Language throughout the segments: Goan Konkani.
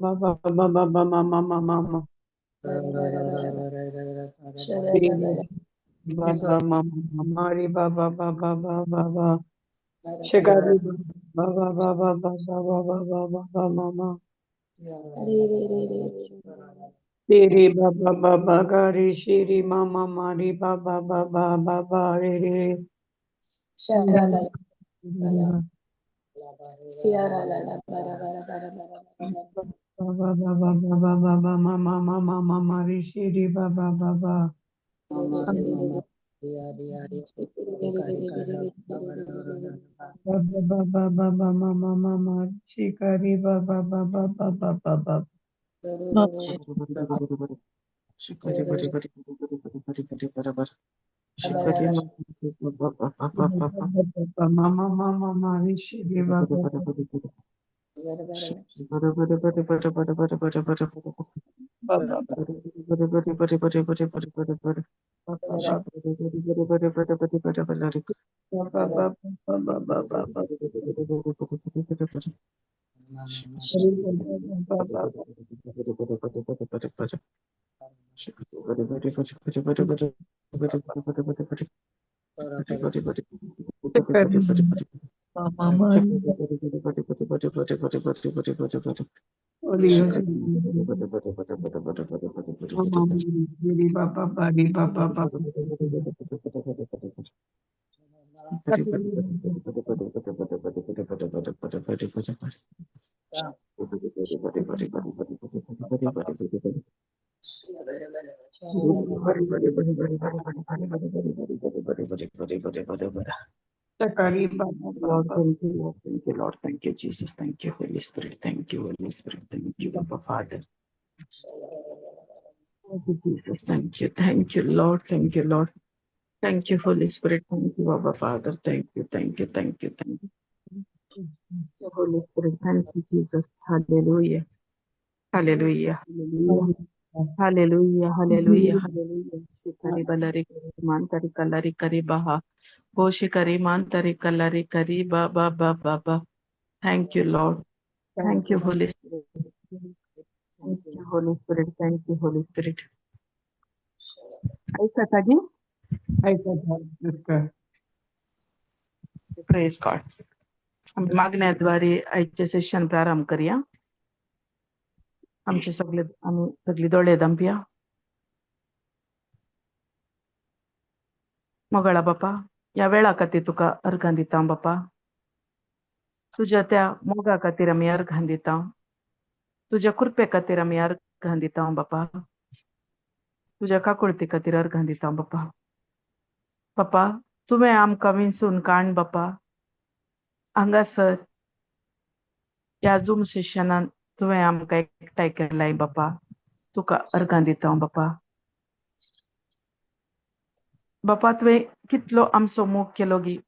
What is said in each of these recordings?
Ba ba ba ba ma ma ma ma ma. Re ba ba ma ma ma re ba ba ba ba ba ba ba. Shikari ba ba ba ba ba ba ba ba ba ba ba ma ma. Re re ba ba ba ba ga re shi re ma ma ma re ba ba ba ba ba ba re re. Ba ba ba ba ba ba ba ba ma ma ma ma ma ma re shi re ba ba ba ba. Ba ba ba ba ba ba ma ma ma ma shikari ba ba ba ba ba ba ba ba. Ma ba ba ba ba ma ma ma ma ma re shi re ba ba ba ba ba ba ba ba ba ba ba ba ba ba ba. Re ba ba ba ba ba ba. Shikari ma ma ma re ba. Ori ori ma ma ma re re ba ba ba re ba ba ba. Shikari ba ba ba Lord, ba. thank you, Lord, thank you, Lord, thank you, Jesus, thank you, Holy Spirit, thank you, Holy Spirit, thank you, Abba Father. Thank you, Jesus, thank you, Lord, thank you, Lord, thank you, Holy Spirit, thank you, Abba Father, thank you, thank you, thank you, thank you, Holy Spirit, thank you, Jesus, hallelujah, hallelujah, hallelujah, hallelujah, hallelujah, hallelujah. Shikari balari kari mantari kalari kari baha, ho shikari mantari kalari kari ba ba ba ba ba. Thank you, Lord. Thank you, Holy Spirit. Thank you, Holy Spirit. Thank you, Holy Spirit. आयकता गी? आयकता. Praise God. आमी मागण्याद्वारे आयचें सेशन प्रारंभ करया. आमचे सगळे आमी सगळी दोळे दांपया. मोगाळा बापा, ह्या वेळा खातीर तुका अर्घां दिता बापा. तुज्या त्या मोगा खातीर आमी अर्घां दिता. तुज्या कृपे खातीर आमी अर्घां दिता बापा. तुज्या काकुळती खातीर अर्घां दिता बापा. बापा, तुवें आमकां विंचून काण बापा. हांगासर ह्या झूम सेशनान तुवें आमकां एकठांय केलाय बापा. तुका अर्घां दिता बापा. बापा, तुवें कितलो आमचो मोग केलो गी.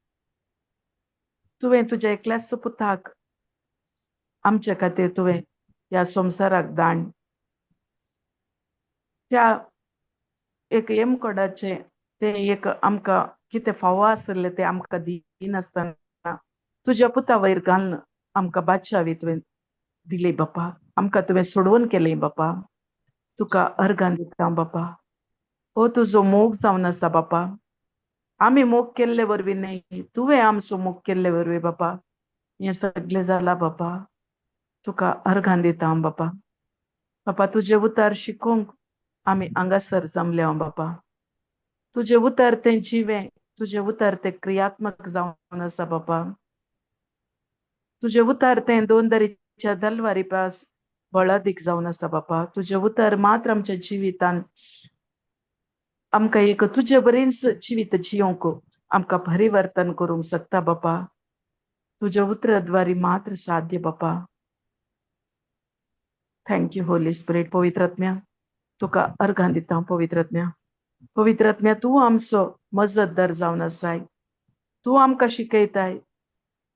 तुवें तुज्या एकल्याच पुताक आमचे खातीर तुवें ह्या संवसाराक दाण. त्या एक येमकोडाचें तें एक आमकां कितें फावो आसलें तें आमकां दिनासतना तुज्या पुता वयर घालून आमकां बादशावी तुवें दिली बापा. आमकां तुवें सोडोवन केलें बापा. तुका अर्घां दिता बापा. हो तुजो मोग जावन आसा बापा. आमी मोग केल्ले वरवीं न्हय, तुवें आमचो मोग केल्ले वरवीं बापा हें सगळें जालां बापा. तुका अर्घां दिता बापा. बापा, तुजें उतार शिकोवंक आमी हांगासर जमल्या बापा. तुजें उतार तें जिवें, तुजें उतार तें क्रियात्मक जावन आसा बापा. तुजें उतार तें दोन दरीच्या दलवारी पास बळादीक जावन आसा बापा. तुजें उतार मात्र आमच्या जिवितान आमकां एक तुजे बरेंच जिवीत जियोंक आमकां परिवर्तन करूंक शकता बापा. तुज्या उतराद्वारे मात्र साध्य बापा. Thank you Holi spirit. पवित्र आत्म्या, तुका अर्घां दिता पवित्र आत्म्या. पवित्र आत्म्या, तूं आमचो मजतदार जावन आसाय. तूं आमकां शिकयताय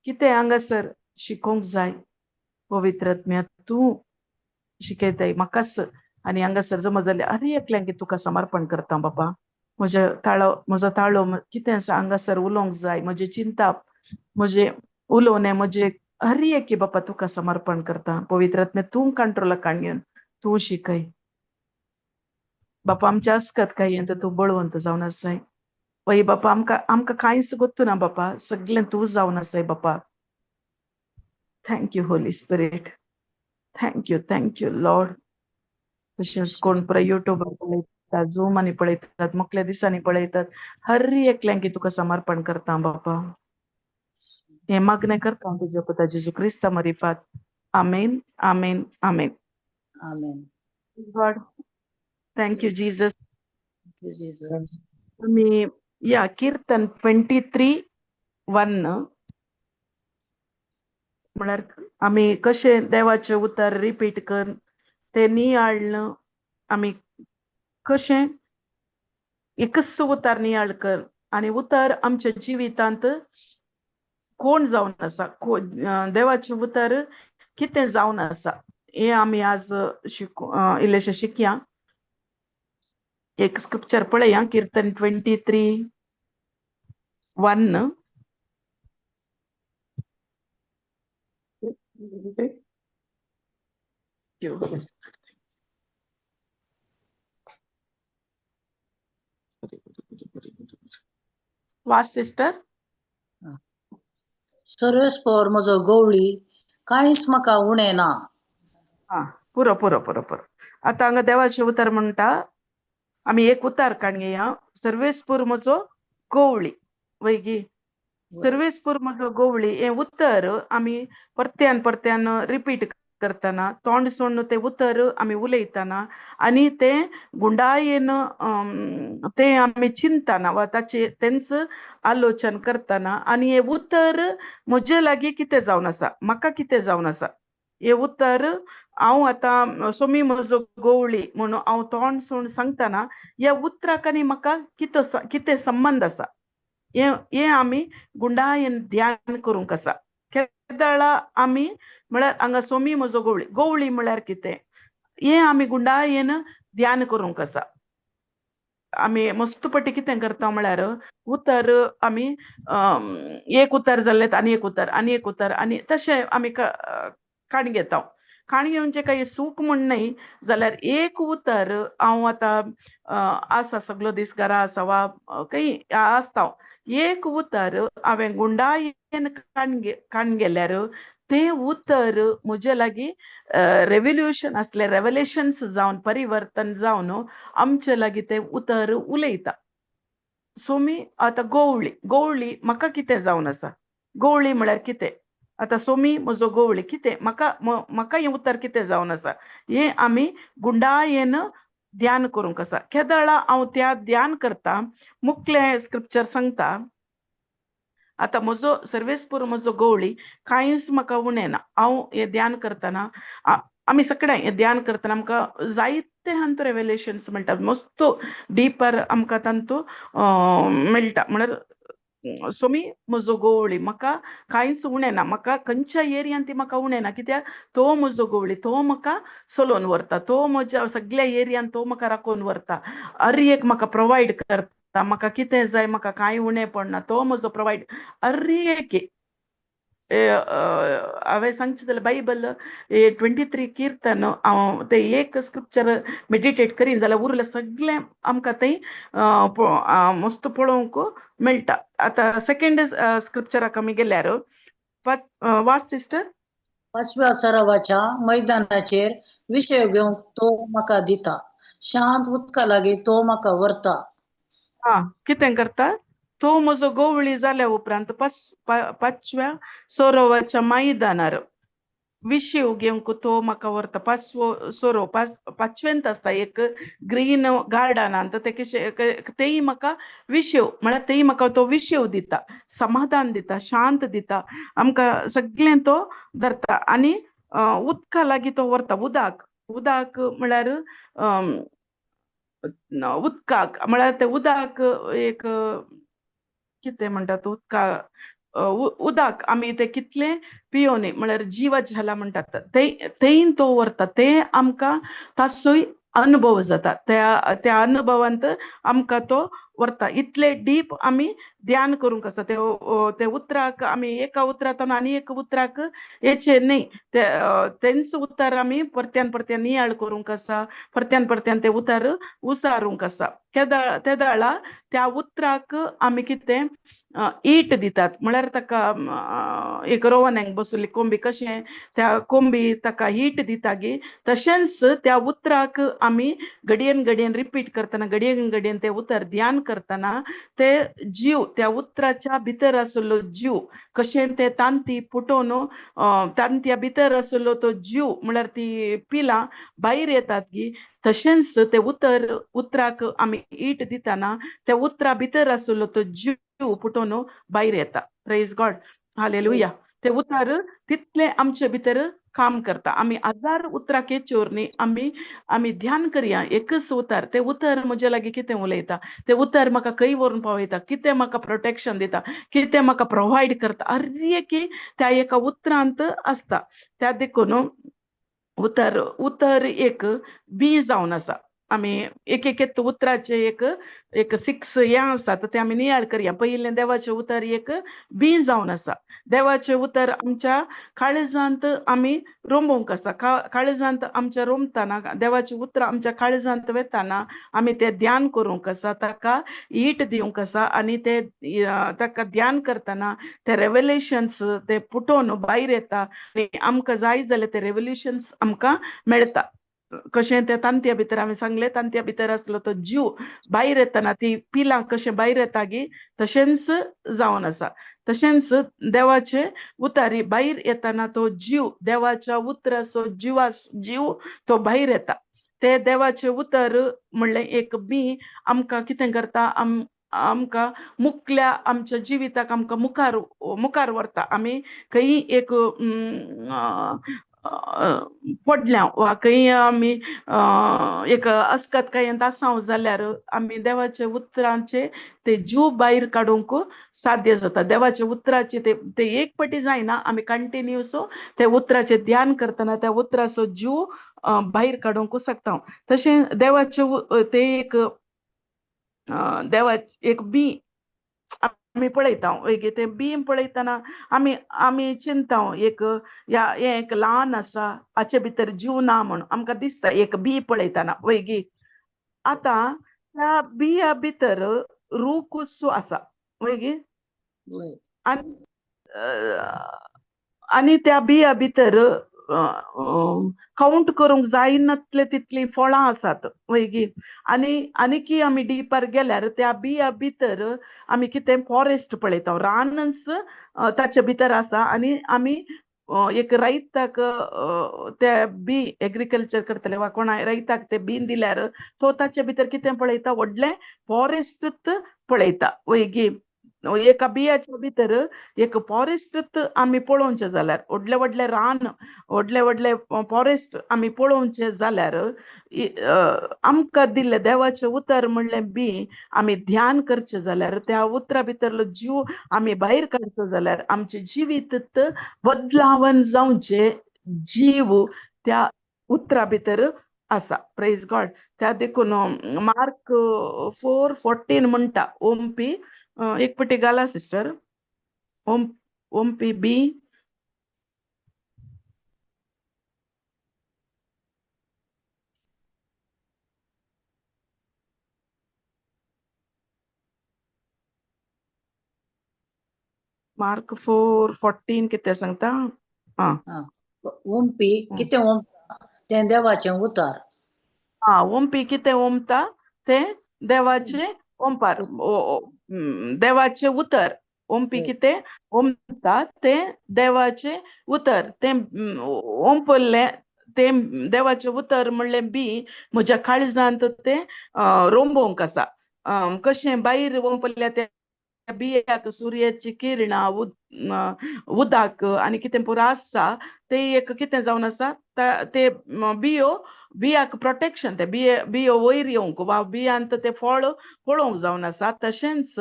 कितें हांगासर शिकोवंक जाय. पवित्र आत्म्या, तूं शिकयताय म्हाकाच आनी हांगासर जमा जाल्ले अरे एकल्यांक तुका समर्पण करता बापा. म्हज्या ताळो, म्हजो ताळो कितें आसा हांगासर उलोवंक जाय. म्हजें चिंताप, म्हजें उलोवणें, म्हजें हर एकी बापा तुका समर्पण करता. पवित्र आत्मे तूं कंट्रोला काण घेवन तूं शिकय बापा. आमच्या आसकत काय तर तूं बळवंत जावन आसाय वय बापा. आमकां आमकां कांयच गोत्तू ना बापा, सगळें तूं जावन आसाय बापा. Thank you Holy Spirit, thank you, thank you Lord. तशेंच कोण पुराय युट्यूबार पळयतात, झुमांनी पळयतात, मुखल्या दिसांनी पळयतात, हर एकल्यांकी तुका समर्पण करता बापा. हें मागणें करता हांव तुज्या पुता जेजू क्रिस्ता मारिफात. आमेन, आमेन, आमेन. आमेन. God, thank you Jesus. Thank you Jesus. आमी या किर्तन 23:1 म्हळ्यार आमी कशें देवाचें उतर रिपीट कर तें नियाळ्ळ आमी कशें एकच उतर नियाळ कर आनी उतर आमच्या जिवितांत कोण जावन आसा, देवाचें उतर कितें जावन आसा हें आमी आज शिकू, इल्लेशें शिकया. एक स्क्रिप्चर पळया, किर्तन 23:1. वाच सिस्टर. सर्वेस्पर म्हजो गवळी, कांयच म्हाका उणें ना. हा, पुरो पुरो पुरो पुरो. आतां हांगा देवाचें उतर म्हणटा, आमी एक उतार काडून घेया. सर्वेस्पूर म्हजो गवळी वयगी, सर्वेस्पूर म्हजो गवळी हें उतर आमी परत्यान परत्यान रिपीट करतना, तोंड सोडून तें उतर आमी उलयतना आनी तें गुंडायेन तें आमी चिंतना वा ताचे तेंच आलोचन करतना आनी हें उतर म्हजे लागीं कितें जावन आसा, म्हाका कितें जावन आसा हें उतर. हांव आतां सोमी म्हजो गवळी म्हणून हांव तोंड सोडून सांगतना ह्या उतराक आनी म्हाका कितें कितें संबंद आसा हें हें आमी गुंडायेन ध्यान करूंक आसा. केदळा आमी म्हळ्यार हांगा सोमी म्हजो गवळी, गवळी म्हळ्यार कितें हें आमी गुंडायेन ध्यान करूंक आसा. आमी मस्त पटी कितें करता म्हळ्यार उतर आमी एक उतर जाल्लें आनी एक उतर आनी एक उतर आनी तशें आमी काण घेता. काण घेवचें काही सूख म्हूण न्हय जाल्यार एक उतर हांव आतां आसा सगलो दीस घरा आसा वा खंय आसता हांव, एक उतर हांवें गुंडायेन काण गेल्यार तें उतर म्हजे लागीं रेवल्युशन आसलें, रेवलेशन्स जावन परिवर्तन जावन आमचे लागीं तें उतर उलयता. सो मी आतां गवळी, गवळी म्हाका कितें जावन आसा, गवळी म्हळ्यार कितें, आतां सोमी म्हजो गवळी कितें म्हाका म्हाका हें उतर कितें जावन आसा हें आमी गुंडायेन ध्यान करूंक आसा. केदळा हांव त्या ध्यान करता, मुखलें स्क्रिप्चर सांगता आतां म्हजो सर्वेस्पूर म्हजो गवळी कांयच म्हाका उणें ना. हांव हें ध्यान करतना आमी सगळें हें ध्यान करतना आमकां जायते हांतू रेवलेशन्स मेळटा, मस्त डिपर आमकां तांतू मेळटा. म्हळ्यार सोमी म्हजो गवळी म्हाका कांयच उणें ना, म्हाका खंयच्या एरियान ती म्हाका उणें ना, कित्याक तो म्हजो गवळी, तो म्हाका चलोवन व्हरता, तो म्हज्या सगल्या एरियान तो म्हाका राखून व्हरता, हर एक म्हाका प्रोवायड करता, म्हाका कितें जाय म्हाका कांय उणें पडना, तो म्हजो प्रोवायड हर एक. हांवें सांगचें जाल्यार बायबल 23 किर्तन हांव तें एक स्क्रिप्चर मेडिटेट करीन जाल्यार उरलें सगळें आमकां थंय मस्त पळोवंक मेळटा. आतां सेकेंड स्क्रिप्चराक आमी गेल्यार वाच सिस्टर. पांचव्या सरावाच्या मैदानाचेर विशय घेवंक तो म्हाका दिता, शांत उदका लागीं तो म्हाका व्हरता. हा, कितें करता तो म्हजो गवळी जाल्या उपरांत पांचव्या सरोवाच्या मैदानार विशीव घेवंक तो म्हाका व्हरता. पांचवो सोरो पांचवेंत आसता एक ग्रीन गार्डनांत, ते कशें तेय म्हाका विशीव म्हळ्यार तेय म्हाका तो विशीव दिता, समाधान दिता, शांत दिता, आमकां सगळें तो धरता. आनी उदका लागीं तो व्हरता, उदक उदक म्हळ्यार उदकाक म्हळ्यार तें उदक एक कितें म्हणटात उदका उदक आमी तें कितलें पियोनी म्हळ्यार जीव झला म्हणटात तें तो व्हरता, तें आमकां ताचोय अनुभव जाता, त्या त्या अनुभवांत आमकां तो व्हरता. इतले डीप आमी ध्यान करूंक आसा. ते उतराक आमी एका उतरांतल्यान आनी एक उतराक येचे न्ही, ते तेंच उतर आमी परत्यान परत्यान नियाळ करूंक आसा, परत्यान परत्यान ते उतर उसारूंक आसा. तेदाळा त्या उतराक आमी कितें ईट दितात, म्हळ्यार ताका एक रोवन्यांक बसली कोंबी कशें त्या कोंबी ताका हीट दिता गी, तशेंच त्या उतराक आमी घडयेन घडयेन रिपीट करतना, घडयेन घडयेन ते उतर ध्यान करतना ते जीव त्या उतराच्या भितर आशिल्लो जीव कशें ते तांती पुटोवन तांतया भितर आशिल्लो तो जीव म्हळ्यार ती पिलां भायर येतात गी, तशेंच ते उतर उतराक आमी ईट दितना त्या उतरा भितर आशिल्लो तो जीव पुटोवन भायर येता. Praise God, hallelujah. ते उतर तितले आमचे भितर काम करता. आमी हजार उतराक येचोर न्ही, आमी आमी ध्यान करया एकच उतर, ते उतर म्हजे लागीं कितें उलयता, ते उतर म्हाका खंय व्हरून पावयता, कितें म्हाका प्रोटेक्शन दिता, कितें म्हाका प्रोवायड करता, हर एक त्या एका उतरांत आसता. त्या देखून उतर उतर एक बी जावन आसा. आमी एक एक उतराचे एक एक 6 हें आसा, ते आमी नियाळ करया. पयलें देवाचें उतर एक बी जावन आसा. देवाचें उतर आमच्या काळजांत आमी रोमोवंक आसा. काळजांत आमच्या रोमतना, देवाचें उतर आमच्या काळजांत वेताना आमी तें ध्यान करूंक आसा, ताका ईट दिवंक आसा आनी ते ताका ध्यान करतना ते रेवलेशन्स ते पुटोवन भायर येता आनी आमकां जाय जाल्यार ते रेवल्युशन्स आमकां मेळटा. कशें ते तांतया भितर आमी सांगलें, तांतया भितर आसलो तो जीव भायर येतना ती पिलां कशें भायर येता गी, तशेंच जावन आसा. तशेंच देवाचे उतारी भायर येतना तो जीव, देवाच्या उतराचो जीव तो भायर येता. ते देवाचे उतर म्हणलें एक बी आमकां कितें करता, आमकां मुखल्या आमच्या जिविताक आमकां मुखार मुखार व्हरता. आमी खंय एक पडल्या वा खंय आमी एक अस्कत कांय आसाव जाल्यार आमी देवाच्या उतरांचे ते जीव भायर काडूंक साध्य जाता. देवाच्या उतराचे ते ते एक पटी जायना, आमी कंटिन्यूस ते उतराचे ध्यान करतना त्या उतराचो जीव भायर काडूंक शकता. तशें देवाचे ते एक देवाचे एक बी आमी पळयता, एक तें बी पळयतना आमी आमी चिंता एक ह्या हें एक ल्हान आसा, हाचे भितर जीव ना म्हूण आमकां दिसता एक बी पळयतना वयगी. आतां त्या बिया भितर रूख आसा वयगी, आनी आनी त्या बिया भितर कावंट करूंक जायनातले तितलीं फळां आसात वयगी. आनी आनीकी आमी डीपर गेल्यार त्या बिया भितर आमी कितें फॉरेस्ट पळयता, रानच ताचे भितर आसा. आनी आमी एक रयताक ते बी एग्रीकल्चर करतले वा कोणा रयताक ते बीन दिल्यार तो ताचे भितर कितें पळयता, व्हडलें फॉरेस्ट पळयता वयगी. एका बियाच्या भितर एक फॉरेस्ट आमी पळोवचें जाल्यार, व्हडले व्हडले रान, व्हडले व्हडले फॉरेस्ट आमी पळोवचें जाल्यार आमकां दिल्लें देवाचें उतर म्हणलें बी आमी ध्यान करचें जाल्यार, त्या उतरा भितरलो जीव आमी भायर काडचो जाल्यार आमचें जिवीत बदलावन जावचें जीव त्या उतरा भितर आसा. Praise God. त्या देखून मार्क 4:14 म्हणटा, ओमपी एक पटी घाला सिस्टर, ओम ओमपी बी मार्क 4:14 कितें सांगता? आं, ओमपी कितें ओमता तें देवाचें उतर. आं, ओमपी कितें ओमता तें देवाचें ओंपार, देवाचें उतर. ओमपी कितें ओमता तें देवाचें उतर. तें ओंपल्लें तें देवाचें उतर म्हणलें बी म्हज्या काळजांत तें रोंबोवंक आसा. कशें भायर ओंपल्ल्या त्या बियाक सुर्याची किरणां, उदक आनी कितें पुरो आसा ते एक कितें जावन आसा ते बियो बियाक प्रोटेक्शन, ते बिये बियो वयर येवंक वा बियांत ते फळ पळोवंक जावन आसा. तशेंच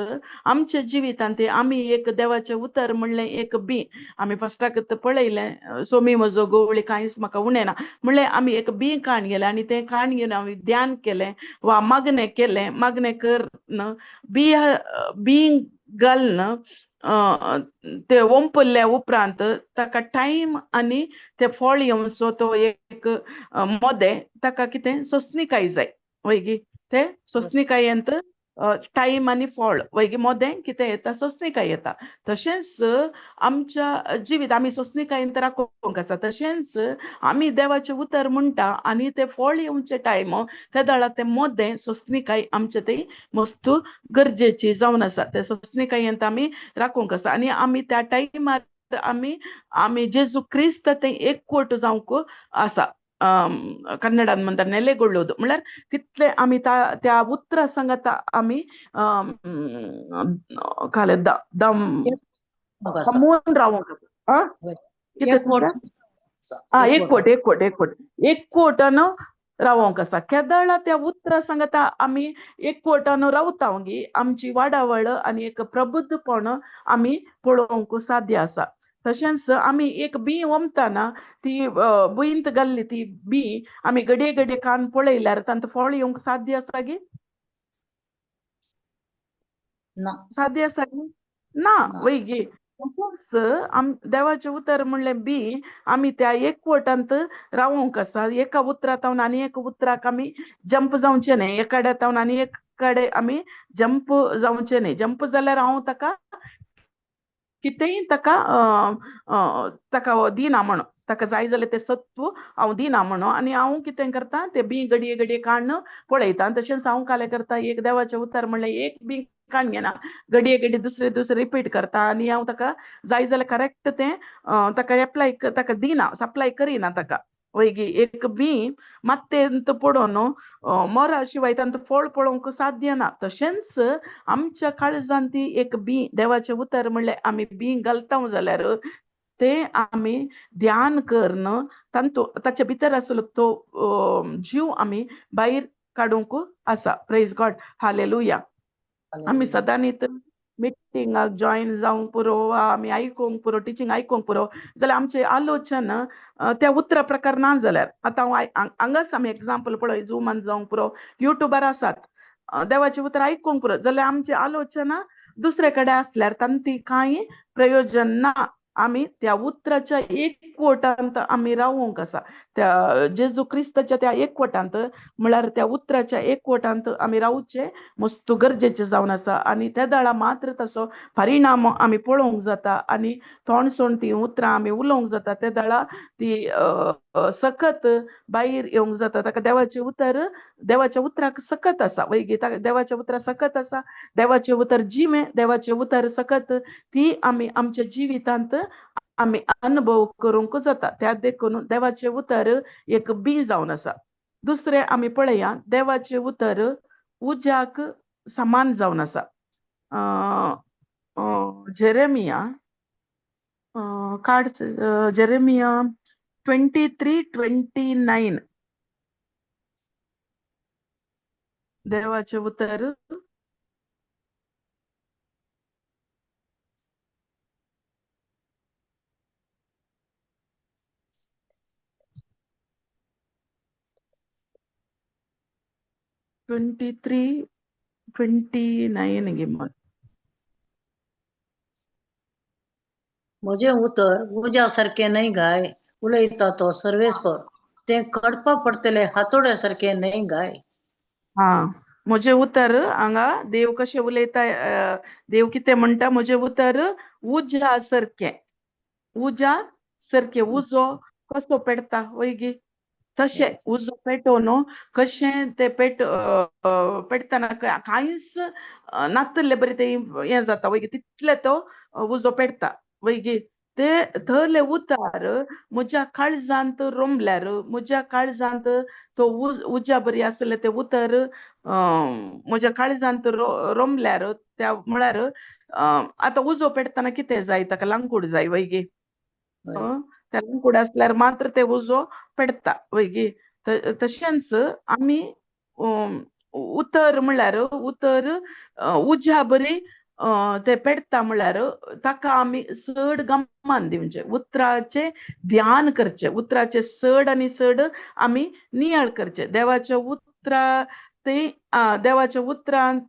आमच्या जिवितांत ते आमी एक देवाचें उतर म्हणलें एक बी आमी फस्टाक पळयलें, सोमी म्हजो गवळी कांयच म्हाका उणें ना म्हणलें आमी एक बी काण गेलें आनी तें काण घेवन आमी ध्यान केलें वा मागणें केलें, मागणें करून बिया बी घालून ते ओंपल्ल्या उपरांत ताका टायम आनी ते फळ येवचो तो एक मोदें ताका कितें सोंसणीकाय जाय वयगी, ते सोंसणीकायेंत टायम आनी फळ वयगी मोदें कितें येता सोंसणीकाय येता. तशेंच आमच्या जिवीत आमी सोंसणीकायेंत राखोवंक आसा. तशेंच आमी देवाचें उतर म्हणटा आनी ते फळ येवचे टायम त्या दळा ते मोदें सोंसणीकाय आमचे ते मस्त गरजेची जावन आसा. ते सोंसणीकायेंत आमी राखोवंक आसा आनी आमी त्या टायमार आमी आमी जेजू क्रिस्त ते एकवट जावंक आसा. कन्नडान म्हणटा नेलेगोळ्ळोद म्हणल्यार तितले आमी त्या उतरा सांगाता आमी काले दमून रावंक एकवट एकवट एकवट एकवटान रावोंक आसा. केदळा त्या उतरा सांगाता आमी एकवटान रावता गी आमची वाडावळ आनी एक प्रबुद्धपण आमी पळोवंक साध्य आसा. तशेंच आमी एक बी ओमतना ती भुंयंत घाल्ली ती बी आमी घडये घडये कान पळयल्यार तांकां फळ येवंक साध्य आसा गी? साध्य आसा गी? ना वय गी. तशेंच आम देवाचें उतर म्हणलें बी आमी त्या एकवटांत रावोंक आसा. एका उतरा तावन आनी एक उतराक आमी जंप जावचें न्हय, एका तावन आनी एक कडेन आमी जंप जावचें न्हय. जंप जाल्यार हांव ताका कितेंय ताका ताका दिना म्हणून, ताका जाय जाल्यार तें सत्व हांव दिना म्हणून आनी हांव कितें करता ते बी घडये घडये काडून पळयता. तशेंच हांव कालें करता एक देवाचें उतर म्हणलें एक बी काडून घेना, घडये घडये दुसरे दुसरे रिपीट करता आनी हांव ताका जाय जाल्यार करेक्ट तें ताका एप्लाय ताका दिना, सप्लाय करिना ताका वयगी. एक बी मातयेंत पडोन मोरा शिवाय तांकां फळ पळोवंक साध्य ना. तशेंच आमच्या काळजान ती एक बी देवाचें उतर म्हणलें आमी बी घालता जाल्यार ते आमी ध्यान करून तांतू ताचे भितर आसलो तो जीव आमी भायर काडूंक आसा. Praise God, hallelujah. आमी सदांनीत मिटिंगाक जॉयन जावंक पुरो वा आमी आयकूंक पुरो, टिचींग आयकूंक पुरो जाल्यार आमचें आलोचन त्या उतरा प्रकार ना जाल्यार आतां हांव हांगाच आमी एग्जाम्पल पळय झुमान जावंक पुरो, युट्यूबार आसात देवाचें उतर आयकूंक पुरो जाल्यार आमचें आलोचना दुसरे कडेन आसल्यार तांची कांय प्रयोजन ना. आमी त्या उतराच्या एकवटांत आमी रावोंक आसा. त्या जेजू क्रिस्ताच्या त्या एकवटांत म्हळ्यार त्या उतराच्या एकवटांत आमी रावचें मस्त गरजेचें जावन आसा. आनी त्या दळा मात्र तसो परिणाम आमी पळोवंक जाता आनी तोंडसोण ती उतरां आमी उलोवंक जाता. त्या दळा ती सकत भायर येवंक जाता. ताका देवाचें उतर देवाच्या उतराक सकत आसा वयगी, देवाच्या उतराक सकत आसा, देवाचें उतर जिवें, देवाचें उतर सकत ती आमी आमच्या जिवितांत आमी अनुभव करूंक जाता. त्या देखून देवाचें उतर एक बी जावन आसा. दुसरें आमी पळया देवाचें उतर उज्याक समान जावन आसा. जेरेमिया काड जेरेमिया 23:29 देवाचें उतर 23:29 गे म्हण. म्हजें उतर उज्या सारकें न्हय गाय, उलयता तो सर्वेस्पर, तें कडपा पडटले हातोड्या सारकें न्हय गाय. हा, म्हजें उतर हांगा देव कशें उलयता, देव कितें म्हणटा, म्हजें उतर उज्या सारकें, उज्या सारकें. उजो कसो पेटता वयगी तशें उजो पेटोवन कशें ते पेटतना कांयच नातल्ले बरें तें हें जाता वयगी, तितलें तो उजो पेटता वयगी. ते थंयले उतार म्हज्या काळजांत रोमल्यार, म्हज्या काळजांत तो उज्या बरी आसले ते उतर म्हज्या काळजांत रोमल्यार, त्या म्हळ्यार आतां उजो पेटतना कितें जाय ताका लांकूड जाय वय गे, त्या लांकूड आसल्यार मात्र ते उजो पेटता वय गे. तशेंच आमी उतर म्हणल्यार उतर उज्या बरी ते पेटता म्हणल्यार ताका आमी चड गमान दिवचें, उतराचें ध्यान करचें, उतराचें चड आनी चड आमी नियाळ करचें. देवाच्या उतरा ते देवाच्या उतरान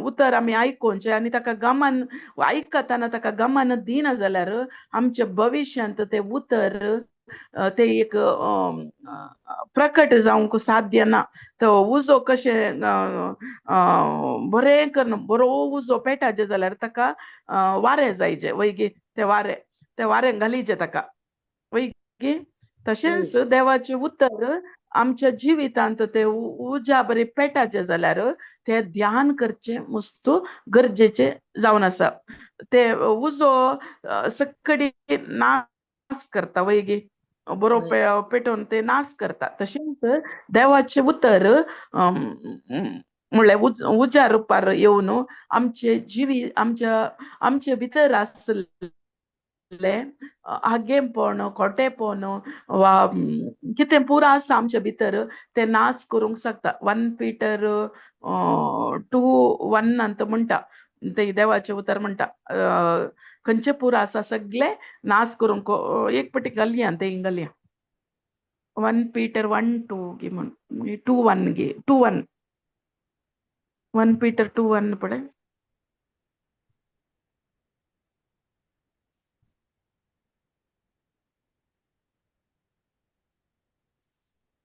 उतर आमी आयकोवचें आनी ताका गमान आयकतना ताका गमान दिना जाल्यार आमच्या भविश्यांत ते उतर ते एक प्रकट जावंक साध्य ना. तो उजो कशें बरें करून बरो उजो पेटाचें जाल्यार ताका वारें जायचें वय गे, ते वारें ते वारें घालीचें ताका वय गे. तशेंच देवाचें उतर आमच्या जिवितांत ते उज्या बरी पेटाचें जाल्यार ते ध्यान करचें मस्त गरजेचें जावन आसा. ते उजो सकडी नाश करता वय गे, बरो पेटोवन ते नाश करता. तशेंच देवाचें उतर म्हणल्यार उज्या रुपार येवन आमचे जिवी आमच्या आमचे भितर आसले आगेपण खोटेपण वा कितें पुरो आसा आमचे भितर ते नाश करूंक शकता. 1 Peter 2:1 अंत म्हणटा ते देवाचें उतर म्हणटा खंयचे पुरो आसा सगळे नाश करूंक एक पटी घालया ते घालया 1 Peter 1:2 गे म्हण 2:1 गे 2:1 1 Peter 2:1 पळय.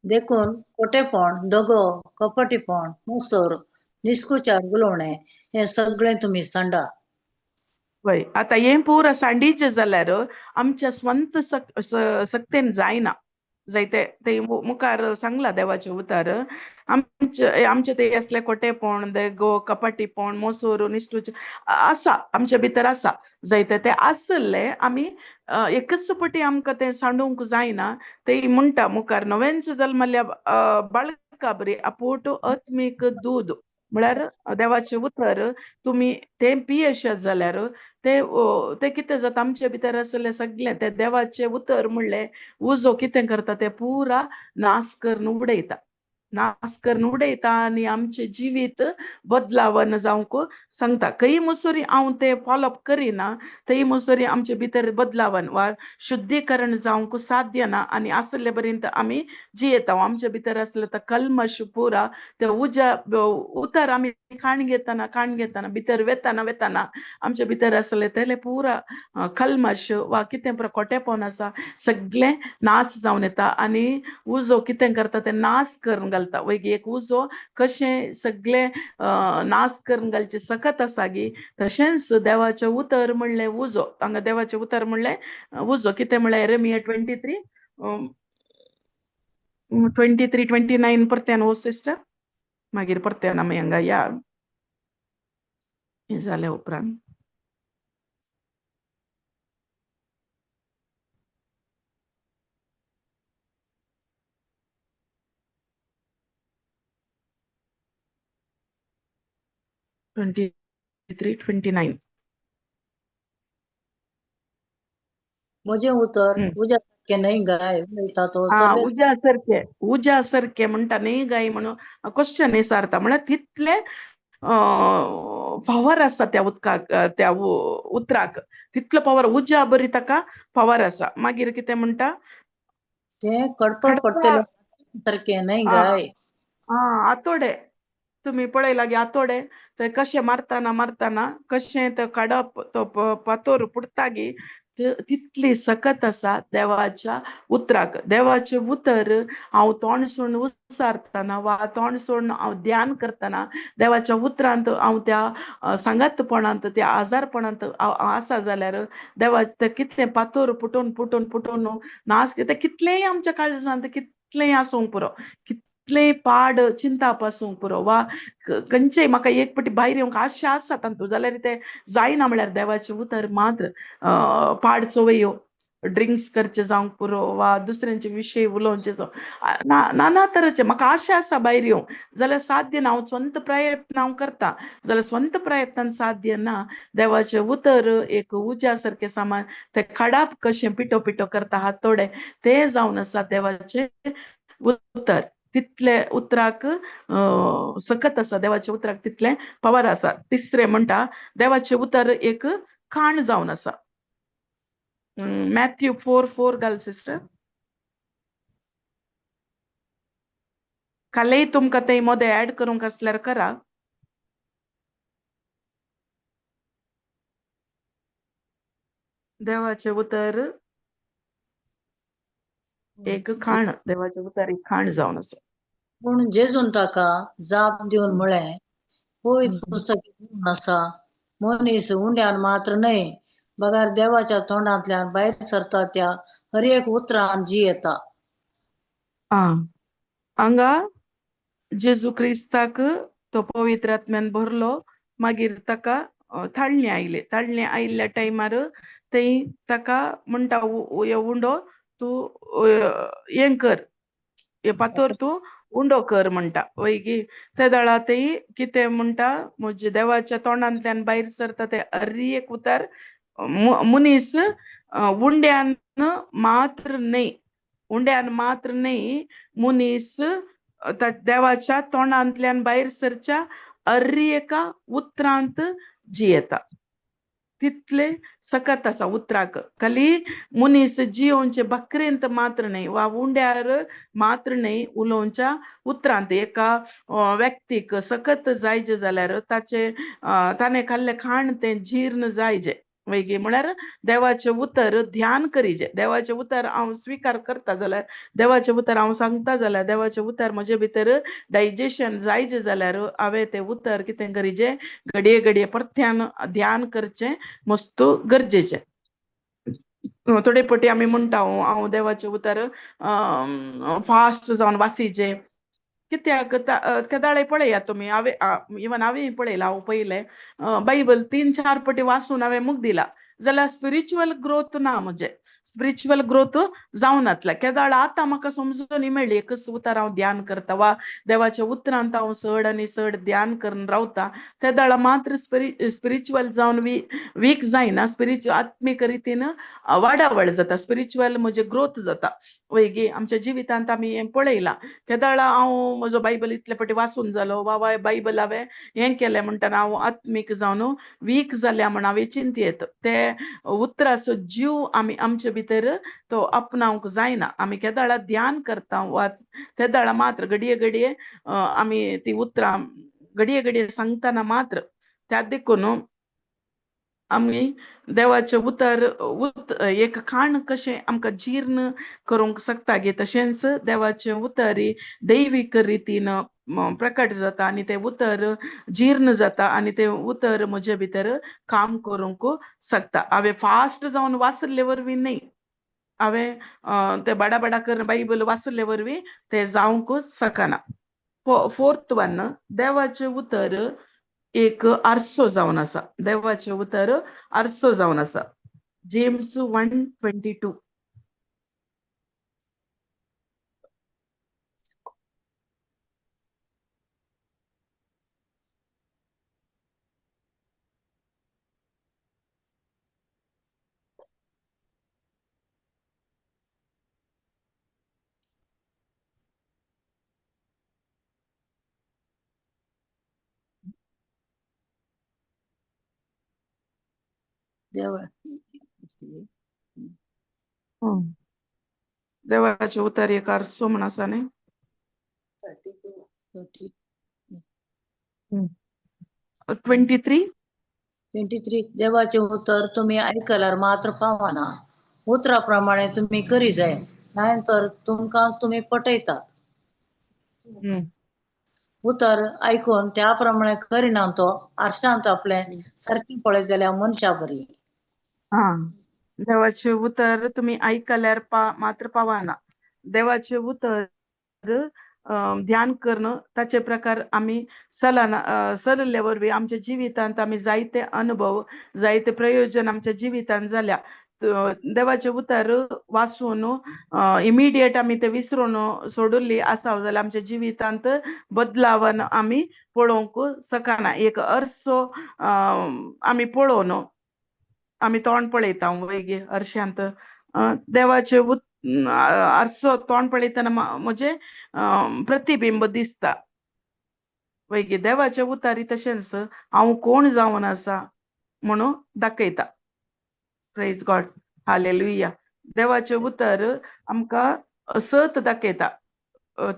देखून खोटेपण, दगो, कपटीपण, मुसर, निस्कुचार उलोवणें हें सगळें तुमी सांडा. वय आतां हें पुरा सांडीचें जाल्यार आमच्या स्वंत सक्तेन जायना जायते ते मुखार सांगला देवाचें उतर आमचे आमचे ते असले खोटेपण, दगो, कपटीपण, मोसोर, निश्ठूच आसा आमच्या भितर आसा जायते ते आसले आमी एकच पटी आमकां तें सांडूंक जायना. ते म्हणटा मुखार नव्याच जल्मल्ल्या बाळका बरी आपोट आत्मीक दूद म्हळ्यार देवाचें उतर तुमी तें पियेशात जाल्यार ते ते कितें जाता आमचे भितर आसलें सगळें ते देवाचें उतर म्हणलें उजो कितें करता ते पुरा नाश करून उडयता, नाश करून उडयता आनी आमचें जिवीत बदलावन जावंक सांगता. खंय मुसोरी हांव ते फॉलोअप करिना थंय मुसोरी आमचे भितर बदलावन वा शुद्धीकरण जावंक साध्य ना आनी आसले पर्यंत आमी जियेता. आमचे भितर आसले तर कल्मश पुरा ते उज्या उतर आमी खाण घेतना खाण घेतना भितर वेताना वेताना आमचे भितर आसले तेले पुरा कल्मश वा कितें पुरा खोटेपण आसा सगळें नाश जावन येता आनी उजो कितें करता ते नाश करून घालता. वय एक उजो कशें सगळे नाश करून घालचे सकत आसा गी तशेंच देवाचें उतर म्हणलें उजो. हांगा देवाचें उतर म्हणलें उजो कितें म्हणलें एरेमिया 23, 29 परत्यान हो सिस्टर मागीर परत्यान आमी हांगा या हें जाल्या उपरांत. 23, 29. म्हजें उतर उज्या सारकें न्हय गाय उलयता तो उज्या सारकें उज्या सारकें म्हणटा न्हय गाय म्हणून क्वेश्चन विचारता म्हळ्यार तितलें पावर आसा त्या उदकाक त्या उतराक तितलो पावर उज्या बरी ताका पावर आसा. मागीर कितें म्हणटा तें कडपड पडटलें सारकें न्हय गाय. आतोडे तुमी पळयला गे आतोडे ते कशें मारतना मारतना कशें ते काडप तो पातोर पुडटा गी तितली सकत आसा देवाच्या उतराक. देवाचें उतर हांव तोंड सोडून उसारतना वा तोंड सोडून हांव ध्यान करतना देवाच्या उतरांत हांव त्या सांगातपणांत त्या आजारपणांत आसा जाल्यार देवाचें तें कितलें पातोर पुटोवन पुटोवन पुटोवन नास तें कितलेंय आमच्या काळजांत कितलेंय आसूंक पुरो, कितलेंय पाड चिंताप आसूंक पुरो वा खंयचेय म्हाका एक पटी भायर येवंक आशा आसा तातूंत जाल्यार तें जायना म्हळ्यार देवाचें उतर मात्र पाड संवयो ड्रिंक्स करचे जावंक पुरो वा दुसऱ्यांचे विशय उलोवचे जावं, नाना तरेचे म्हाका आशा आसा भायर येवंक जाल्यार साध्य ना. हांव स्वंत प्रयत्न हांव करता जाल्यार स्वंत प्रयत्नान साध्य ना. देवाचें उतर एक उज्या सारकें सामान ते खडाप कशें पिठो पिठो करता हातोडे ते जावन आसा देवाचें उतर. तितले उतराक सकत आसा, देवाच्या उतराक तितलें पवर आसा. तिसरें म्हणटा देवाचें उतर एक खाण जावन आसा. मॅथ्यू 4:4 घाल सिस्टर. कालय तुमकां ते मोदें ऍड करूंक आसल्यार करा. देवाचें उतर एक खाण, देवाचें उतर एक खाण जावन आसा. पूण जेजून ताका जाप दिवन म्हळें, पवित्र पुस्तक आसा, मनीस उंड्यान मात्र न्हय बगर देवाच्या तोंडांतल्यान भायर सरता त्या हर एक उतरान जियेता. हांगा जेजू क्रिस्ताक तो पवित्र आत्म्यान भरलो, मागीर ताका थाळणें आयलें. थाळणें आयिल्ल्या टायमार थंय ताका म्हणटा उंडो तूं हें कर, हे पातोर तूं उंडो कर म्हणटा वयगी. ते दळा थंय कितें म्हणटा, म्हज्या देवाच्या तोंडांतल्यान भायर सरता ते हर एक उतर मनीस उंड्यान मात्र न्हय, उंड्यान मात्र न्हय, मनीस देवाच्या तोंडांतल्यान भायर सरच्या हर एका उतरांत जियेता. तितले सकत आसा उतराक. खाली मनीस जियोवचे बकरेंत मात्र न्हय वा उंड्यार मात्र न्हय, उलोवच्या उतरांत एका व्यक्तीक सकत जायजे जाल्यार ताचे ताणें खाल्लें खाण तें जीर्ण जायजे वैगी. म्हळ्यार देवाचें उतर ध्यान करीजे. देवाचें उतर हांव स्विकार करता जाल्यार, देवाचें उतर हांव सांगता जाल्यार, देवाचें उतर म्हजे भितर डायजेशन जायजे जाल्यार हांवें तें उतर कितें करीजे, घडये घडये परत्यान ध्यान करचें मस्त गरजेचें. थोडे पटी आमी म्हणटा हांव देवाचें उतर फास्ट जावन वासीचें कित्याक केदाळे पळयात तुमी, हांवें इवन हांवें पळयलां, हांव पयलें बायबल 3-4 पटी वाचून हांवें मुख दिला जाल्यार स्पिरिच्युअल ग्रोथ ना, म्हजें स्पिरिच्युअल ग्रोथ जावनातलें. केदाळ आतां म्हाका समजून मेळ्ळी एकच उतर हांव ध्यान करता वा देवाच्या उतरांत हांव चड आनी चड ध्यान करून रावता, तेदाळा मात्र स्पिरिच्युअल जावन वीक जायना, स्पिरिच्युअल आत्मीक रितीन वाडावळ जाता, स्पिरिच्युअल म्हजें ग्रोथ जाता वयगी. आमच्या जिवितांत आमी हें पळयलां. केदाळा हांव म्हजो बायबल इतले पटी वाचून जालो वा बायबल हांवें हें केलें म्हणटना हांव आत्मीक जावन वीक जाल्या म्हण हांवें चिंतयेत. ते उतराचो जीव आमी आमचे भितर तो आपणावंक जायना. आमी केदाळा ध्यान करता वा तेदाळा मात्र घडये घडये आमी ती उतरां घडये घडये सांगतना मात्र त्या देखून आमी देवाचें उतर एक खाण कशें आमकां जीर्ण करूंक शकता गे, तशेंच देवाचें उतर दैवीक रितीन प्रकट जाता आनी तें उतर जीर्ण जाता आनी तें उतर म्हजे भितर काम करूंक शकता. हांवें फास्ट जावन वाचल्ले वरवीं न्हय, हांवें ते बाडा बाडा करून बायबल वाचल्ले वरवीं तें जावंक शकना. फोर्थ वन, देवाचें उतर एक आरसो जावन आसा. देवाचें उतर आरसो जावन आसा. जेम्स 1:22. देवाचें उतर एक आरसो म्हण आसा न्ही, 23. 23. देवाचें उतर तुमी आयकल्यार मात्र पावना, उतरा प्रमाणे तुमी करी जाय, नाय तर तुमकां तुमी पटयतात. उतर आयकून त्या प्रमाणे करिना तो आरशांत आपलें सारकें पळयत जाल्यार मनशा बरी. देवाचें उतर तुमी आयकल्यार मात्र पावना, देवाचें उतर ध्यान करून ताचे प्रकार आमी सलना सरले वरवीं आमच्या जिवितांत आमी जायते अनुभव जायते प्रयोजन आमच्या जिवितांत जाल्या. देवाचें उतर वाचून इमिडिएट आमी ते विसरून सोडुल्ली आसा जाल्यार आमच्या जिवितांत बदलावन आमी पळोवंक शकना. एक अरसो आमी पळोवन आमी तोंड पळयता वयगी हरशांत देवाचें आरसो तोंड पळयतना म्हजें प्रतिबिंब दिसता वयगी. देवाचें उतारी तशेंच हांव कोण जावन आसा म्हणून दाखयता. Praise God, hallelujah. देवाचें उतर आमकां सत दाखयता.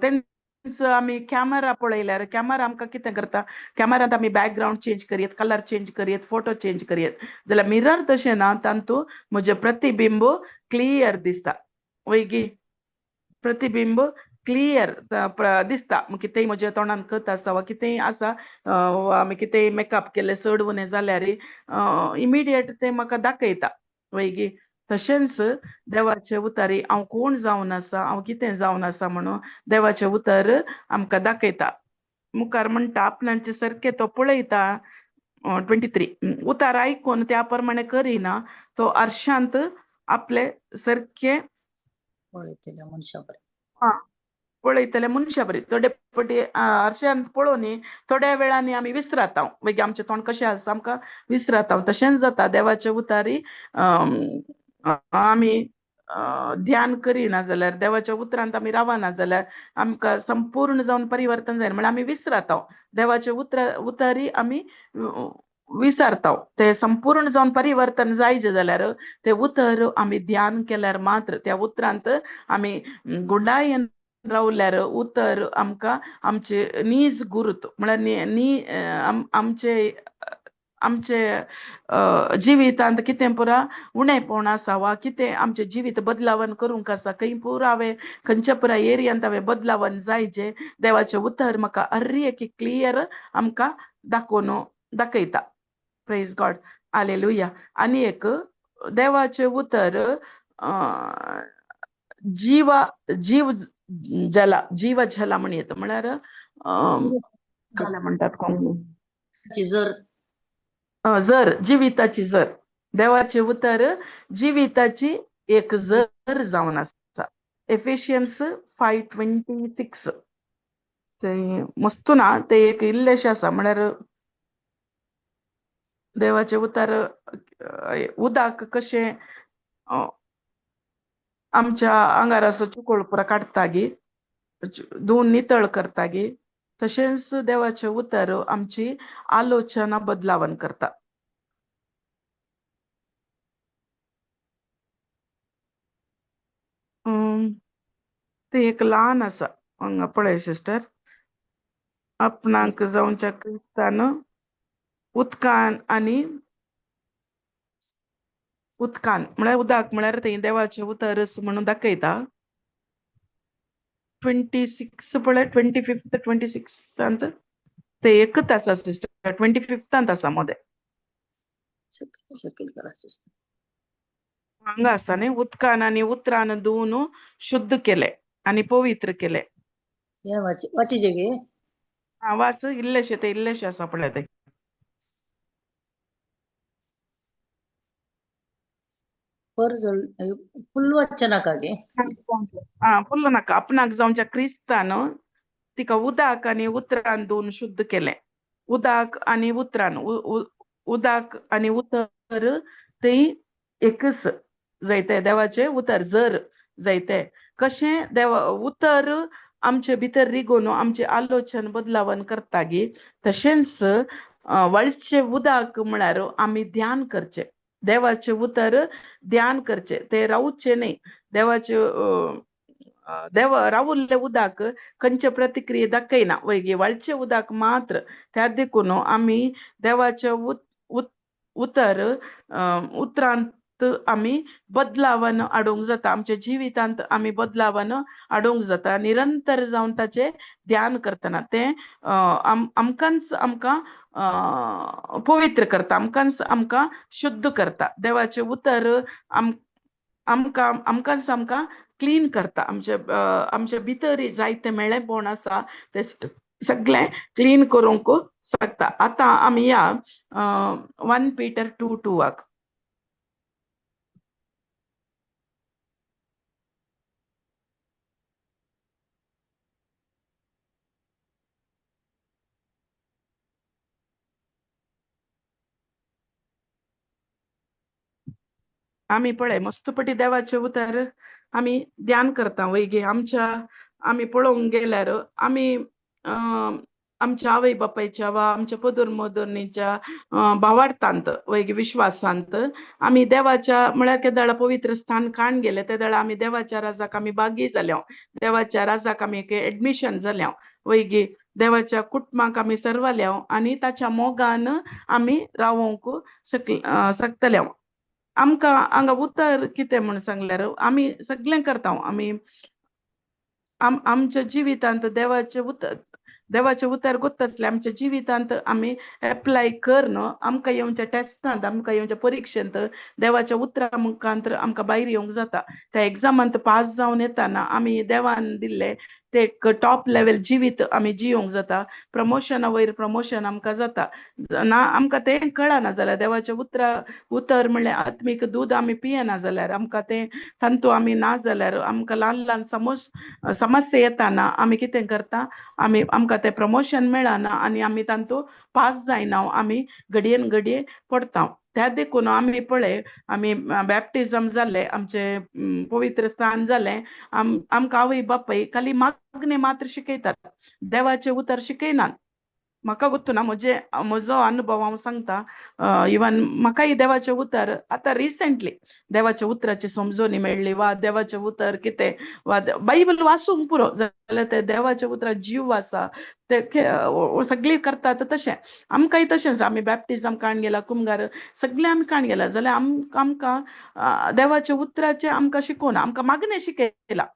तेंच आमी कॅमेरा पळयल्यार कॅमेरा आमकां कितें करता, कॅमेरांत आमी बॅकग्रावंड चेंज करयत, कलर चेंज करयत, फोटो चेंज करयत, जाल्यार मिरर तशें ना, तातूंत म्हजें प्रतिबिंब क्लियर दिसता वयगी. प्रतिबिंब क्लियर दिसता. कितेंय म्हज्या तोंडान कत आसा वा कितेंय आसा वा आमी कितेंय मेकअप केलें चड उणें जाल्यार इमिडिएट तें म्हाका दाखयता वयगी. तशेंच देवाचें उतर हांव कोण जावन आसा, हांव कितें जावन आसा म्हणून देवाचें उतर आमकां दाखयता. मुखार म्हणटा आपणाचे सारकें तो पळयता. 23 उतार आयकून त्या प्रमाणे करिना तो आरशांत आपले सारकें पळयतल्या मनशा बरें पळयतले मनशा बरी. थोडे पटी आरशांत पळोवनी थोड्या वेळांनी आमी विसराता मागीर आमचें तोंड कशें आसा आमकां विसराता. तशेंच जाता देवाचे उतारी आमी ध्यान करिना जाल्यार, देवाच्या उतरांत आमी रावना जाल्यार आमकां संपूर्ण जावन परिवर्तन जायना, म्हणल्यार आमी विसराता. देवाचे उतारी आमी विसरता. ते संपूर्ण जावन परिवर्तन जायचे जाल्यार ते उतर आमी ध्यान केल्यार मात्र, त्या उतरांत आमी गुंडायेन रावल्यार उतर आमकां आमचे नीज गुरुत्व म्हळ्यार नी आमचे आमचे जिवितांत कितें पुरा उणेपण आसा वा कितें आमचें जिवीत बदलावन करूंक आसा, खंय पुरा हांवें खंयच्या पुरा एरियांत हांवें बदलावन जायचे, देवाचें उतर म्हाका हर एक क्लियर आमकां दाखोवन दाखयता. Praise God, hallelujah. आनी एक देवाचें उतर जीवा जीव जला जीव जला म्हण येता, म्हळ्यार काय म्हणटात कोंकणी जर जर जिविताची जर, देवाचें उतर जिविताची एक जर जावन आसा. एफिशियन्स 5:26 ते मस्तू ना, ते एक इल्लेशें आसा, म्हळ्यार देवाचें उतर उदक कशें आमच्या आंगार आसो चिकोळ पुरा काडटा गी, धुवन नितळ करता गी, तशेंच देवाचें उतर आमची आलोचना बदलावन करता. ते एक ल्हान आसा हांगा पळय सिस्टर, आपणाक जावच्या क्रिस्तान उदकान आनी उदकान म्हळ्यार उदक म्हळ्यार तें देवाचें उतरच म्हणून दाखयता. 26 पळय, 25 26 ते एकच आसा सिस्टर, 25 आसा मदें हांगा आसा न्ही. उदकान आनी उतरान धुवन शुद्ध केलें आनी पवित्र केलें. वाच इल्लेशें, ते इल्लेशें आसा पळय ते. फुल्ल वाचचें नाका गे, फुल्ल नाका. आपणाक जावच्या क्रिस्तान तिका उदक आनी उतरान धुवन शुद्ध केलें. उदक आनी उतरान उदक आनी उतर ते एकच जायते, देवाचें उतर जर जायते कशें देवा उतर आमचे भितर रिगोवन आमचें आलोचन बदलावन करता गी, तशेंच वळचें उदक म्हळ्यार आमी ध्यान करचें, देवाचें उतर ध्यान करचें, तें रावचें न्ही. देवाचें देव रावुल्लें उदक खंयचे प्रतिक्रिया दाखयना वयगी, वळचें उदक मात्र. त्या देखून आमी देवाचें उतर उतरांत आमी बदलावन हाडूंक जाता, आमच्या जिवितांत आमी बदलावन हाडूंक जाता. निरंतर जावन ताचें ध्यान करतना तें आमकांच आमकां पवित्र करता, आमकांच आमकां शुद्ध करता. देवाचें उतर आमकां आमकांच आमकां क्लीन करता. आमचे आमचे भितर जायते मेळेपण आसा तें सगळें क्लीन करूंक शकता. आतां आमी या 1 Peter 2:2. आमी पळय मस्तपटी देवाचें उतर आमी ध्यान करता वयगी. आमच्या आमी पळोवंक गेल्यार आमी आमच्या आवय बापायच्या वा आमच्या पदर मदरणीच्या भावार्थांत वयगी विश्वासांत आमी देवाच्या म्हळ्यार केदळा पवित्र स्थान काण गेले तेदळा आमी देवाच्या राजाक आमी भागी जाल्या, देवाच्या राजाक आमी एक एडमिशन जाल्या वयगी, देवाच्या कुटुंबाक आमी सर्वल्या आनी ताच्या मोगान आमी रावोंक शकतले. आमकां हांगा उतर कितें म्हूण सांगल्यार आमी सगळें करता, आमी आमच्या जिवितांत देवाचें उतर, देवाचें उतर गोत्त आसलें आमच्या जिवितांत आमी एप्लाय करन आमकां येवच्या टेस्टांत, आमकां येवच्या परिक्षेंत देवाच्या उतरा मुखांत आमकां भायर येवंक जाता. त्या एग्जामांत पास जावन येताना आमी देवान दिल्ले ते एक टॉप लेवल जिवीत आमी जियोंक जाता. प्रमोशना वयर प्रमोशन आमकां जाता. ना आमकां तें कळना जाल्यार देवाचें उतरा उतर म्हणल्यार आत्मीक दूद आमी पियेना जाल्यार आमकां तें तांतू आमी ना जाल्यार आमकां ल्हान ल्हान समस्या येताना आमी कितें करता, आमी आमकां तें प्रमोशन मेळना आनी आमी तांतू पास जायना, आमी घडयेन घडये पडटा. त्या देखून आमी पळय आमी बॅप्टिजम जालें, आमचें पवित्र स्थान जालें, आमकां आवय बापाय खाली मागणें मात्र शिकयतात, देवाचें उतर शिकयनात. म्हाका गोत्तू ना, म्हजे म्हजो अनुभव हांव सांगता. इवन म्हाकाय देवाचें उतर आतां रिसेंटली देवाच्या उतराची समजोनी मेळ्ळी वा देवाचें उतर कितें वा बायबल वाचूंक पुरो जाल्यार ते देवाच्या उतराक जीव आसा, ते सगळीं करतात तशें आमकांय तशेंच. आमी बॅप्टिजम काण गेला, कुमगार सगळें आमी काण गेला जाल्यार आमकां देवाच्या उतराचें आमकां शिकोवना, आमकां मागणें शिकयलां.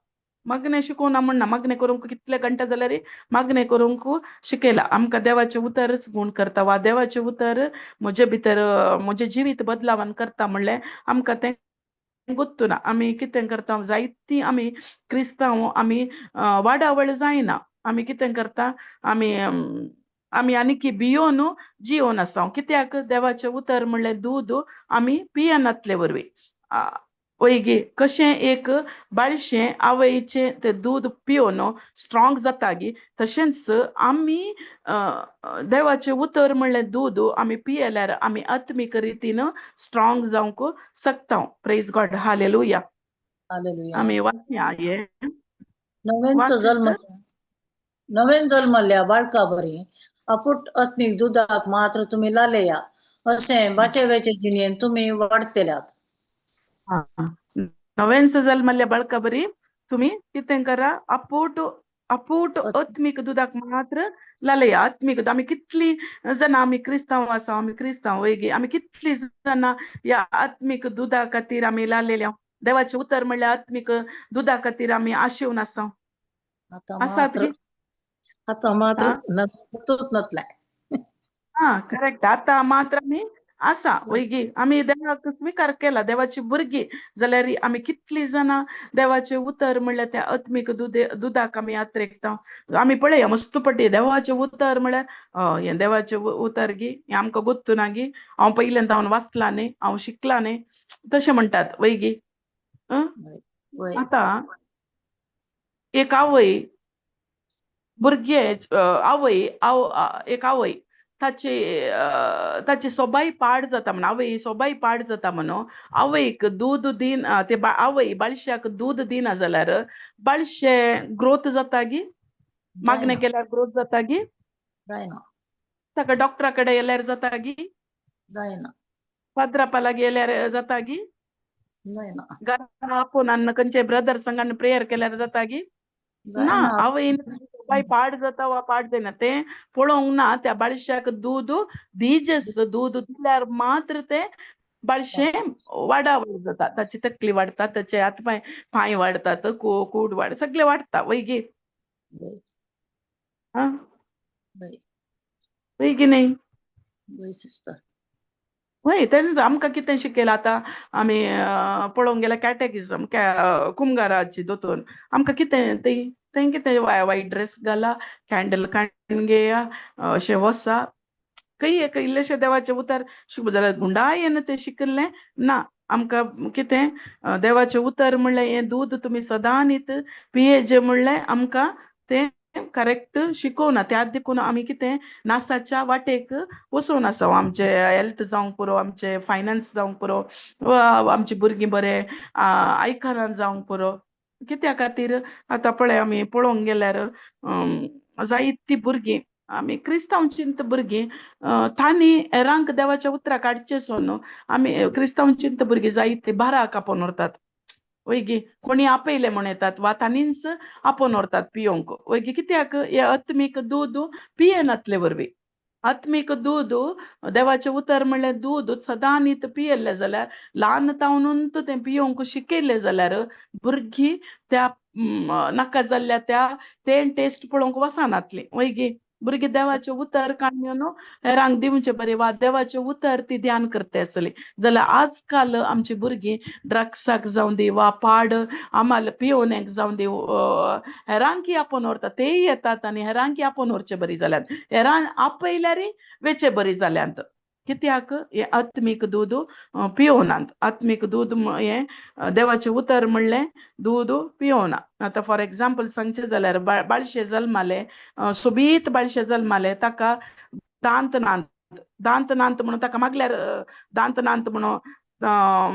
मागणें शिकोवना म्हणना, मागणें करूंक कितले घंटे जाल्यार मागणें करूंक शिकयलां. आमकां देवाचें उतरच गूण करता वा देवाचें उतर म्हजे भितर म्हजें जिवीत बदलावन करता म्हणलें आमकां तें गोत्तू ना. आमी कितें करता, जायतीं आमी क्रिस्तांव आमी वाडावळ जायना, आमी कितें करता, आमी आमी आनीकी भियोन जियोन आसा. कित्याक देवाचें उतर म्हणलें दूद आमी पियेनातले वरवीं. वयगी कशें एक बाळशें आवयचें तें दूद पिवन स्ट्रॉंग जाता गी, तशेंच आमी देवाचें उतर म्हणलें दूद आमी पियेल्यार आमी आत्मीक रितीन स्ट्रॉंग जावंक शकता. Praise God, hallelujah. Hallelujah. आमी वाचया हें. नव्यान जल्म नव्यान जल्मल्ल्या बाळका बरी अपुट आत्मीक दुदाक मात्र तुमी लालेया अशें बाचेवेचे जिणेन तुमी वाडटल्यात. नव्यान जल्मल्ल्या बाळका बरी तुमी कितें करा, अपूट अपूट आत्मीक दुदाक मात्र लालया. आत्मीक आमी कितली जाणां आमी क्रिस्तांव आसा, आमी क्रिस्तांव वयगी, आमी कितली जाणां ह्या आत्मीक दुदा खातीर आमी लालेल्या. देवाचें उतर म्हणल्यार आत्मीक दुदा खातीर आमी आशेवन आसा. आसात गी? आतां मात्र नतलें. हा करेक्ट, आतां मात्र आमी आसा वयगी, आमी देवाक स्विकार केला, देवाची भुरगीं जाल्यार आमी कितली जाणां देवाचें उतर म्हणल्यार त्या आत्मीक दुदाक आमी आत्रेकता. आमी पळया मस्तपटी देवाचें उतर म्हणल्यार हें देवाचें उतर गी, हें आमकां गोत्तू ना गी, हांव पयल्यान हांव वाचलां न्ही, हांव शिकलां न्ही, तशें म्हणटात वयगी. आतां एक आवय भुरगे आवय एक आवय ताची ताची सोबाय पाड जाता म्हण, आवय सोबाय पाड जाता म्हणून आवयक दूद दिना, ते आवय बाळशाक दूद दिना जाल्यार बाळशें ग्रोथ जाता गी, मागणें केल्यार ग्रोथ जाता गी, ताका डॉक्टरा कडेन गेल्यार जाता गी, फादरा लागीं गेल्यार जाता गी, घरा आपोवन खंयचे ब्रदर संगान प्रेयर केल्यार जाता गी ना. आवयन बाय पाड जाता वा पाड जायना तें पळोवंक ना, त्या बाळशाक दूद दीजस, दूद दिल्यार मात्र तें बाळशें वाडावळ जाता, ताची तकली वाडटा, ताचे हात पांय पांय वाडटात, कूड वाड सगळें वाडटा वयगी. आं वयगी न्ही? वय तेंच आमकां कितें शिकयलां आतां आमी पळोवंक गेल्यार कॅटेकिजम कुमगाराची दोतोर आमकां कितें तें कितें वायट ड्रेस घाला, कॅन्डल काडून घेया, अशें वसा, खंय एक इल्लेशें देवाचें उतर शिकप जाल्यार गुंडायेन तें शिकल्लें ना. आमकां कितें देवाचें उतर म्हणलें हें दूद तुमी सदां न्हीत पियेजे म्हणलें आमकां तें करेक्ट शिकोवना. त्यात देखून आमी कितें नासाच्या वाटेक वचून आसा. आमचे हेल्थ जावंक पुरो, आमचे फायनान्स जावंक पुरो, आमची भुरगीं बरें आयकना जावंक पुरो. कित्या खातीर आतां पळय आमी पळोवंक गेल्यार जायतीं भुरगीं आमी क्रिस्तांव चिंत भुरगीं तांणी हेरांक देवाच्या उतराक काडचें सोडून आमी क्रिस्तांव चिंत भुरगीं जायतीं बाराक आपोवन व्हरतात. वयगी कोणी आपयले म्हण येतात वा तांणीच आपोवन व्हरतात पियोंक. वयगी कित्याक हें आत्मीक दूद पियेनातले वरवीं. आत्मीक दूद देवाचें उतर म्हणल्यार दूद सदां न्हीत पियेल्लें जाल्यार ल्हान तावनून तें पियोंक शिकयलें जाल्यार भुरगीं त्या नाका जाल्ल्या त्या तें टेस्ट पळोवंक वचनातलीं. वयगी भुरगीं देवाचें उतर काडून हेरांक दिवचें बरें वा देवाचें उतर ती ध्यान करता आसली जाल्यार आज काल आमची भुरगीं ड्रग्साक जावं दी वा पाड आमाल पियोवण्याक जावं दी हेरांकी आपोवन व्हरता तेय येतात आनी हेरांकी आपोवन व्हरचे बरी जाल्यात. हेरान आपयल्यारय वेचे बरी जाल्यात. कित्याक हें आत्मीक दूद पियोनात. आत्मीक दूद हें देवाचें उतर म्हणलें दूद पियोना. आतां फॉर एग्जाम्पल सांगचें जाल्यार बाळशे जल्मालें, सोबीत बाळशे जल्मालें, ताका दांत नात, दांत नात म्हणून ताका मागल्यार दांत नात म्हणून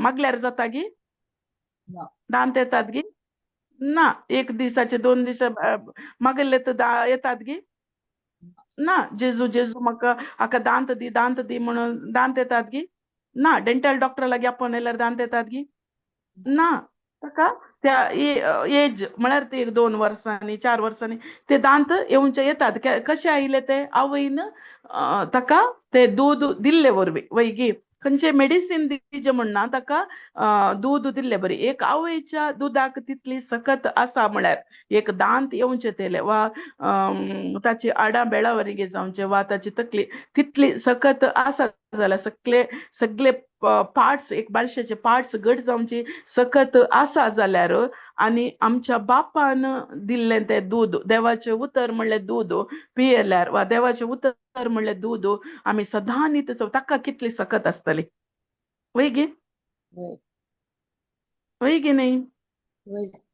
मागल्यार जाता गी? दांत येतात गी? ना. एक दिसाचे 2 दीस मागले तर येतात गी? ना. जेजू जेजू म्हाका हाका दांत दी दांत दी म्हणून दांत येतात गी? ना. डेंटल डॉक्टर लागीं आपोवन येयल्यार दांत येतात गी? ना. ताका त्या एज म्हळ्यार ते 2 वर्सांनी 4 वर्सांनी ते दांत येवचे येतात. कशे आयले ते? आवयन ताका ते दूद दिल्ले वरवीं. वयगी खंयचे मेडिसीन दिचें म्हणना, ताका दूद दिल्ले बरी. एक आवयच्या दुदाक तितली सकत आसा म्हळ्यार एक दांत येवचे तेले वा ताची आडां बेळां वरवीं जावचे वा ताची तकली तितली सकत आसा जाल्यार सगळे सगळे पार्ट्स एक बाळशेचे पार्ट्स घट जावची सकत आसा जाल्यार आनी आमच्या बापान दिल्लें तें दूद देवाचें उतर म्हणलें दूद पियेल्यार वा देवाचें उतर म्हणलें दूद आमी सदां न्ही ताका कितली सकत आसतली. वय गे? वय गे न्ही?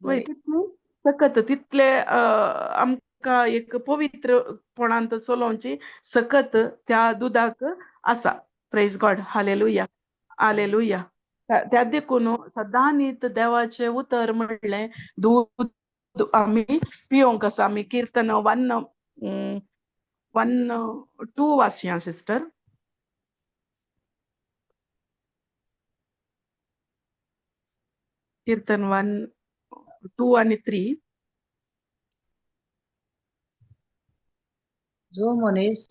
वय तितली सकत तितले आमकां एक पवित्रपणांत चलोवची सकत त्या दुदाक आसा. Praise God. Hallelujah hallelujah. त्या देखून सदां न्हीत देवाचें उतर म्हणलें दूद आमी पियोंक आसा. आमी किर्तन 1 1 2 वाचया सिस्टर. कीर्तन 1 2 आनी 3. जो मनीस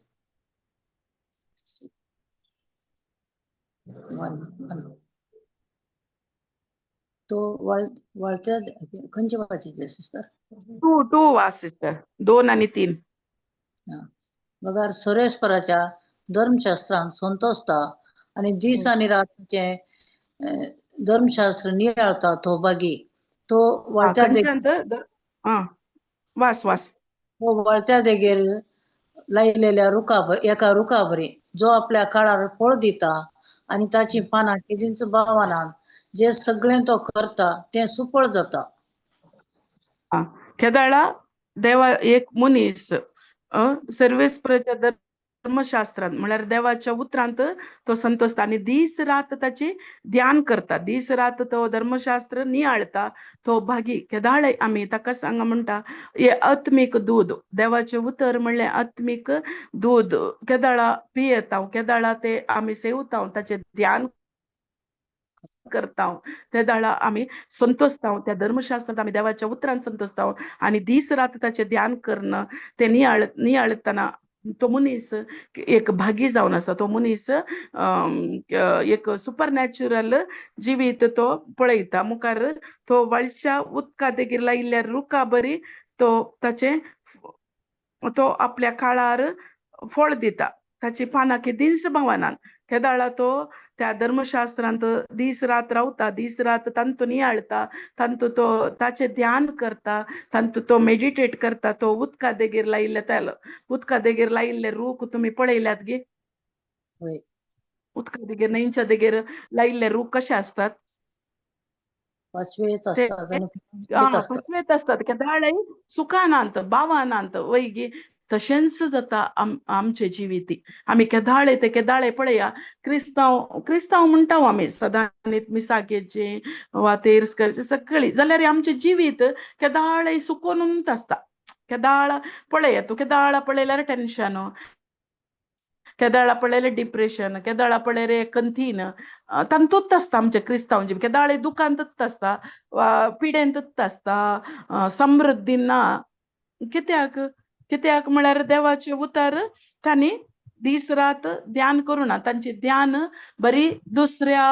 तो वळत्या खंयचे वाचिल्ले सिस्टर? 2 2 वाच सिस्टर, 2 आनी 3. बगर सुरेशपराच्या धर्मशास्त्रांत संतोषता आनी दीस आनी रातचे धर्मशास्त्र नियाळता तो बागी तो वळत्या वास वास तो वळत्या देगेर लायलेल्या रुखा एका रुखाबरी जो आपल्या काळार फळ दिता आनी ताची पानां केदींच बावनात, जे सगळें तो करता तें सुफळ जाता. केदाळा देवा एक मनीस सर्वेस्पराच्या धर्मशास्त्रांत म्हळ्यार देवाच्या उतरांत तो संतोषता आनी दीस रात ताची ध्यान करता, दीस रात तो धर्मशास्त्र नियाळता तो भागी. केदाळे आमी ताका सांगा म्हणटा हे आत्मीक दूद देवाचें उतर म्हणलें आत्मीक दूद केदाळा पियेता, केदाळा ते आमी सेवता, ताचें ध्यान करता, त्या दाळा आमी संतोषता, त्या धर्मशास्त्रांत आमी देवाच्या उतरान संतोषता आनी दीस रात ताचें ध्यान करणं ते नियाळतना तो मनीस एक भागी जावन आसा. तो मनीस एक सुपर नॅचरल जिवीत तो पळयता. मुखार तो वळच्या उदका देगेर लायिल्ल्या रुखा बरी तो ताचें तो आपल्या काळार फळ दिता. ताची पानां केदींच भावनात. केदाळा तो त्या धर्मशास्त्रांत दीस रात रावता, दीस रात तांतू नियाळता, तांतू तो ताचें ध्यान करता, तांतू तो मेडिटेट करता. तो उदका देगेर लायिल्ले त्याल उदका देगेर लायिल्ले रूख तुमी पळयल्यात गे? उदका देगेर न्हंयच्या देगेर लायिल्ले रूख कशे आसतात? पाचवेच ते आसतात आनी फुलत आसतात. पाचवेत आसतात, केदाळय सुखानांत भावानांत वैगी. तशेंच जाता आमचे जिविती. आमी केदाळे ते केदाळे पळया, क्रिस्तांव क्रिस्तांव म्हणटा आमी सदांच मिसाक येचे वा तेर्स करचे सगळी, जाल्यार आमचें जिवीत केदाळे सुकोनूच आसता. केदाळ पळया तूं, केदाळ पळयल्यार टेन्शन, केदाळा पळयल्यार डिप्रेशन, केदाळा पळयल्यार कंथीन, तातूंत आसता आमचें क्रिस्तांव जिवीत. केदाळे दुखांतूच आसता वा पिडेंतूच आसता, समृद्धी ना. कित्याक? कित्याक म्हळ्यार देवाचें उतर तांणी दीस रात ध्यान करुना. तांचें ध्यान बरी दुसऱ्या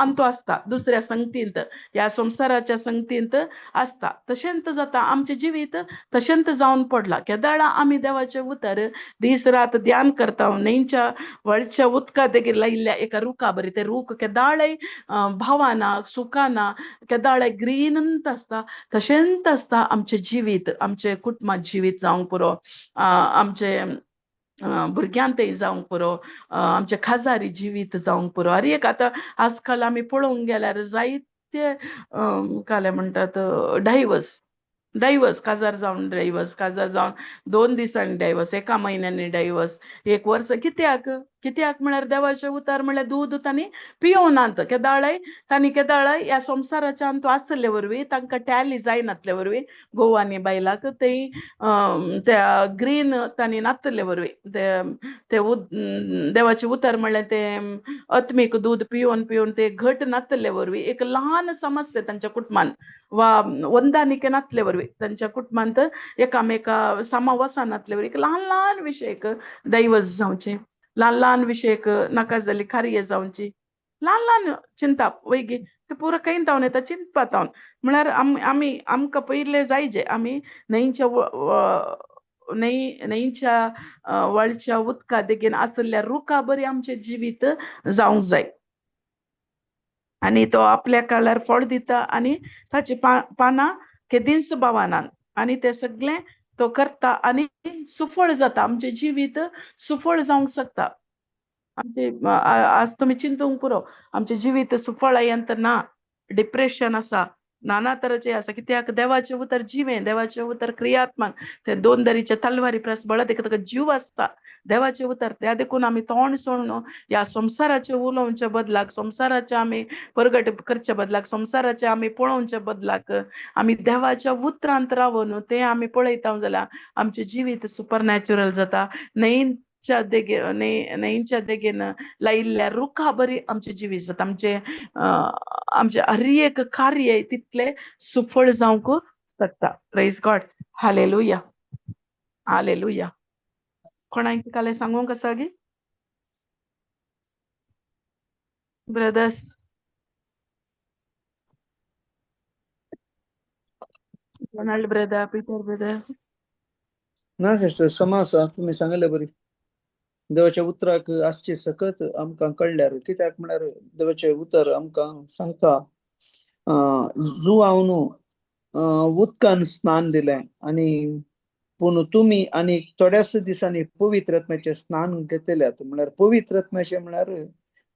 अंतू आसता, दुसऱ्या संगतींत, ह्या संवसाराच्या संगतींत आसता. तशेंच जाता आमचें जिवीत, तशेंच जावन पडलां. केदाळा आमी देवाचें उतर दीस रात ध्यान करता, न्हंयच्या वळच्या उदका देगेर लायिल्ल्या एका रुखा बरी, ते रूख केदाळय भावाना सुखाना, केदाळय ग्रीनंत आसता, तशेंच आसता आमचें जिवीत. आमचें कुटुंबात जिवीत जावंक पुरो, आमचें भुरग्यांतय जावंक पुरो, आमचें खाजारी जिवीत जावंक पुरो. आनी एक आतां आजकाल आमी पळोवंक गेल्यार जायते काले म्हणटात डायवर्स, डायवर्स, काजार जावन डायवर्स, काजार जावन 2 दिसांनी डायवर्स, 1 म्हयन्यांनी डायवर्स, 1 वर्स. कित्याक? कित्याक म्हळ्यार देवाचें उतर म्हळ्यार दूद तांणी पियोनात. केदाळय तांणी केदाळय ह्या संवसाराच्या अंतू आसले वरवीं, तांकां टॅली जायनातले वरवीं, घोव आनी बायलाक ते त्या ग्रीन तांणी नातले वरवीं, ते देवाचें उतर म्हळ्यार ते आत्मीक दूद पियोवन पियोवन ते घट नातले वरवीं, एक ल्हान समस्या तांच्या कुटुंबान वा वंदानिके नातले वरवीं, तांच्या कुटुंबांत एकामेका सामा वचनातले वरवीं, एक ल्हान ल्हान विशयक डायवर्स जावचें, ल्हान ल्हान विशयक नाका जाल्ली कार्य जावची, ल्हान ल्हान चिंताप वैगी ते पुरो खंय तावन येता चिंतपा तावन. म्हळ्यार आमी आमकां पयलें जायजे आमी न्हंयच्या न्हंयच्या वळच्या उदका देगेन आशिल्ल्या रुखा बरी आमचें जिवीत जावंक जाय. आनी तो आपल्या काळार फळ दिता आनी ताची पानां केदींच भावनान, आनी ते सगळें तो करता आनी सुफळ जाता. आमचें जिवीत सुफळ जावंक शकता. आमचे आज तुमी चिंतूंक पुरो, आमचें जिवीत सुफळ यंत्र ना, डिप्रेशन आसा, नाना तरेचें आसा. कित्याक? देवाचें उतर जिवें, देवाचें उतर क्रियात्मक, ते 2 दरीच्या तलवारी प्रस बळत देखून ताका जीव आसता देवाचें उतर. त्या देखून आमी तोंड सोडून ह्या संवसाराचें उलोवचे बदलाक, संवसाराचें आमी परगट करचे बदलाक, संवसाराचें आमी पळोवचे बदलाक, आमी देवाच्या उतरांत रावन तें आमी पळयता जाल्यार आमचें जिवीत सुपर नॅचरल जाता. न्हंयच्या देगे न्हंयच्या देगेन लायिल्ल्या रुखा बरी आमचें जिवीत जाता. आमचें आमचें हर एक कार्य तितलें सुफळ जावंक शकता. Praise God, hallelujah, hallelujah. कोणाक कालें सांगूंक आसा गी brothers? Ronald brother, Peter brother. ना सिस्टर, समा आसा तुमी सांगले बरी. देवाच्या उतराक आसची सकत आमकां कळ्ळ्यार, कित्याक म्हळ्यार देवाचें उतर आमकां सांगता, जुवांव उदकान स्नान दिलें आनी पूण तुमी आनी थोड्याच दिसांनी पवित्र आत्म्याचें स्नान घेतल्यात. म्हळ्यार पवित्र आत्म्याचें म्हळ्यार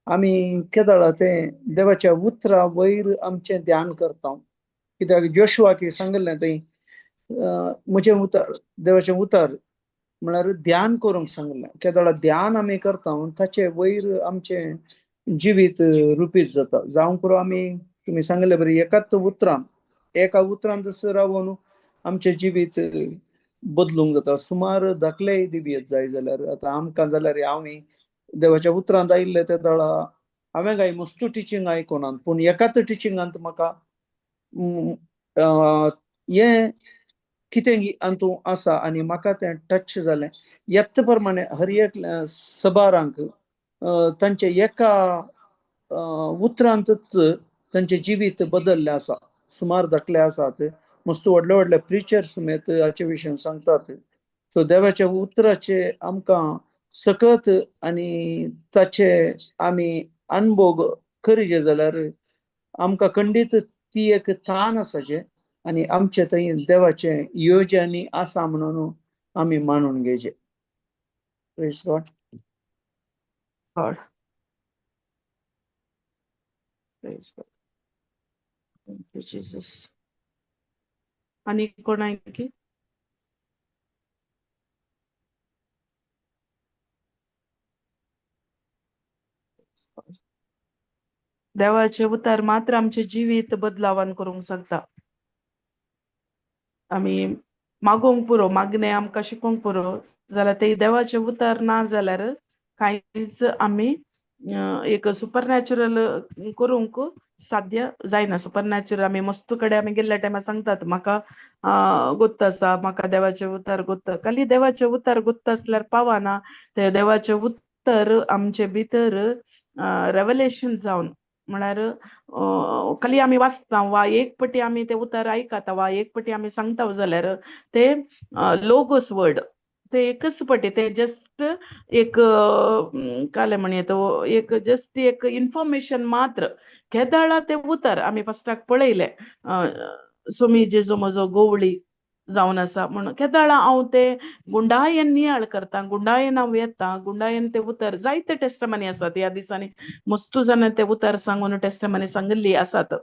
आमी केदळा तें देवाच्या उतरा वयर आमचें ध्यान करता. कित्याक जोशुआक सांगिल्लें थंय, म्हजें उतर देवाचें उतर म्हळ्यार ध्यान करूंक सांगिल्लें. केदळा ध्यान आमी करता ताचे वयर आमचें जिवीत रुपीत जाता. जावंक पुरो आमी तुमी सांगिल्ले बरी एकाच उतरान, एका उतरान जसो रावन आमचें जिवीत बदलूंक जाता. सुमार धाकलेय दिवयेत जाय जाल्यार आतां आमकां जाल्यार आमी देवाच्या उतरांत आयिल्ले ते दळा हांवें काय मस्तू टिचींग आयकुनात, पूण एकाच टिचिंगांत म्हाका हें कितें अंतू आसा आनी म्हाका तें टच जालें. येत प्रमाणे हर एक सबारांक तांचे एका उतरांतच तांचें जिवीत बदल्लें आसा. सुमार धाकले आसात, मस्त व्हडले व्हडले प्रिचर्स समेत हाचे विशीं सांगतात. सो देवाच्या उतराचे आमकां सकत आनी ताचे आमी अनभोग करीजे जाल्यार आमकां खंडीत ती एक तान आसा जे आनी आमचे थंय देवाचे योजनी आसा म्हणून आमी मानून घेवचे. Praise God. God. Praise God. Thank you Jesus. आनी कोणाक? देवाचे उतर मात्र आमचे जिवीत बदलावान करूंक शकता. आमी मागोवंक पुरो, मागणें आमकां शिकोवंक पुरो जाल्यार ते देवाचें उतर ना जाल्यार कांयच आमी एक सुपरनॅचुरल करूंक साध्य जायना. सुपरनॅचुरल आमी मस्त कडेन आमी गेल्ल्या टायमार सांगतात म्हाका गोत्त आसा, म्हाका देवाचें उतर गोत्त. खाली देवाचें उतर गोत्त आसल्यार पावना, ते देवाचें उतर आमचे भितर रेवलेशन जावन म्हळ्यार खाली आमी वाचता वा एक पटी आमी ते उतर आयकता वा एक पटी आमी सांगता जाल्यार ते लोगोस वर्ड, ते एकच पटी ते जस्ट एक कालें म्हणयेत एक जस्ट एक इन्फॉर्मेशन मात्र. केदाळा ते उतर आमी फस्टाक पळयलें सोमी जेजू म्हजो गोवळी जावन आसा म्हणून केदाळा हांव ते गुंडायेन नियाळ करता, गुंडायेन हांव येता, गुंडायेन ते उतर जायते टेस्टमनी आसात ह्या दिसांनी मस्तू जाणां ते उतर सांगून टेस्टमनी सांगिल्ली आसात.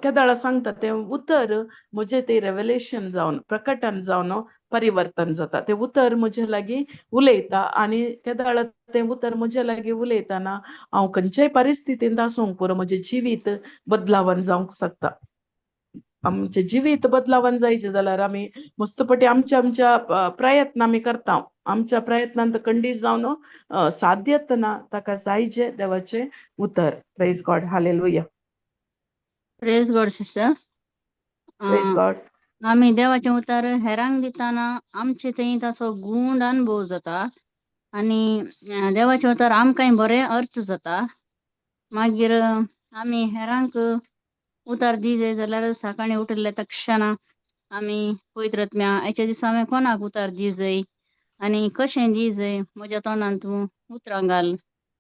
केदाळा सांगता तें उतर म्हजें तें रेवलेशन जावन प्रकटन जावन परिवर्तन जाता. तें उतर म्हजे लागीं उलयता आनी केदाळा तें उतर म्हजे लागीं उलयतना हांव खंयच्याय परिस्थितींत आसूंक पुरो म्हजें जिवीत बदलावन जावंक शकता. आमचें जिवीत बदलावन जायचें जाल्यार आमी मस्तपटी आमच्या आमच्या प्रयत्न आमी करता, आमच्या प्रयत्नांत खंडीत जावन साध्यत ना ताका जायचे देवाचें उतर. Praise God, hallelujah. Praise God sister. Praise God. आमी देवाचें उतर हेरांक दिताना आमचे थंय ताचो गूंड अनुभव जाता आनी देवाचें उतर आमकांय बरें अर्थ जाता. मागीर आमी हेरांक उतर दी जाय जाल्यार सकाळीं उठिल्ले तक्षणा आमी पवित्र आत्म्या आयच्या दिसा हांवें कोणाक उतर दी जाय आनी कशें दी जाय म्हज्या तोंडान तूं उतरां घाल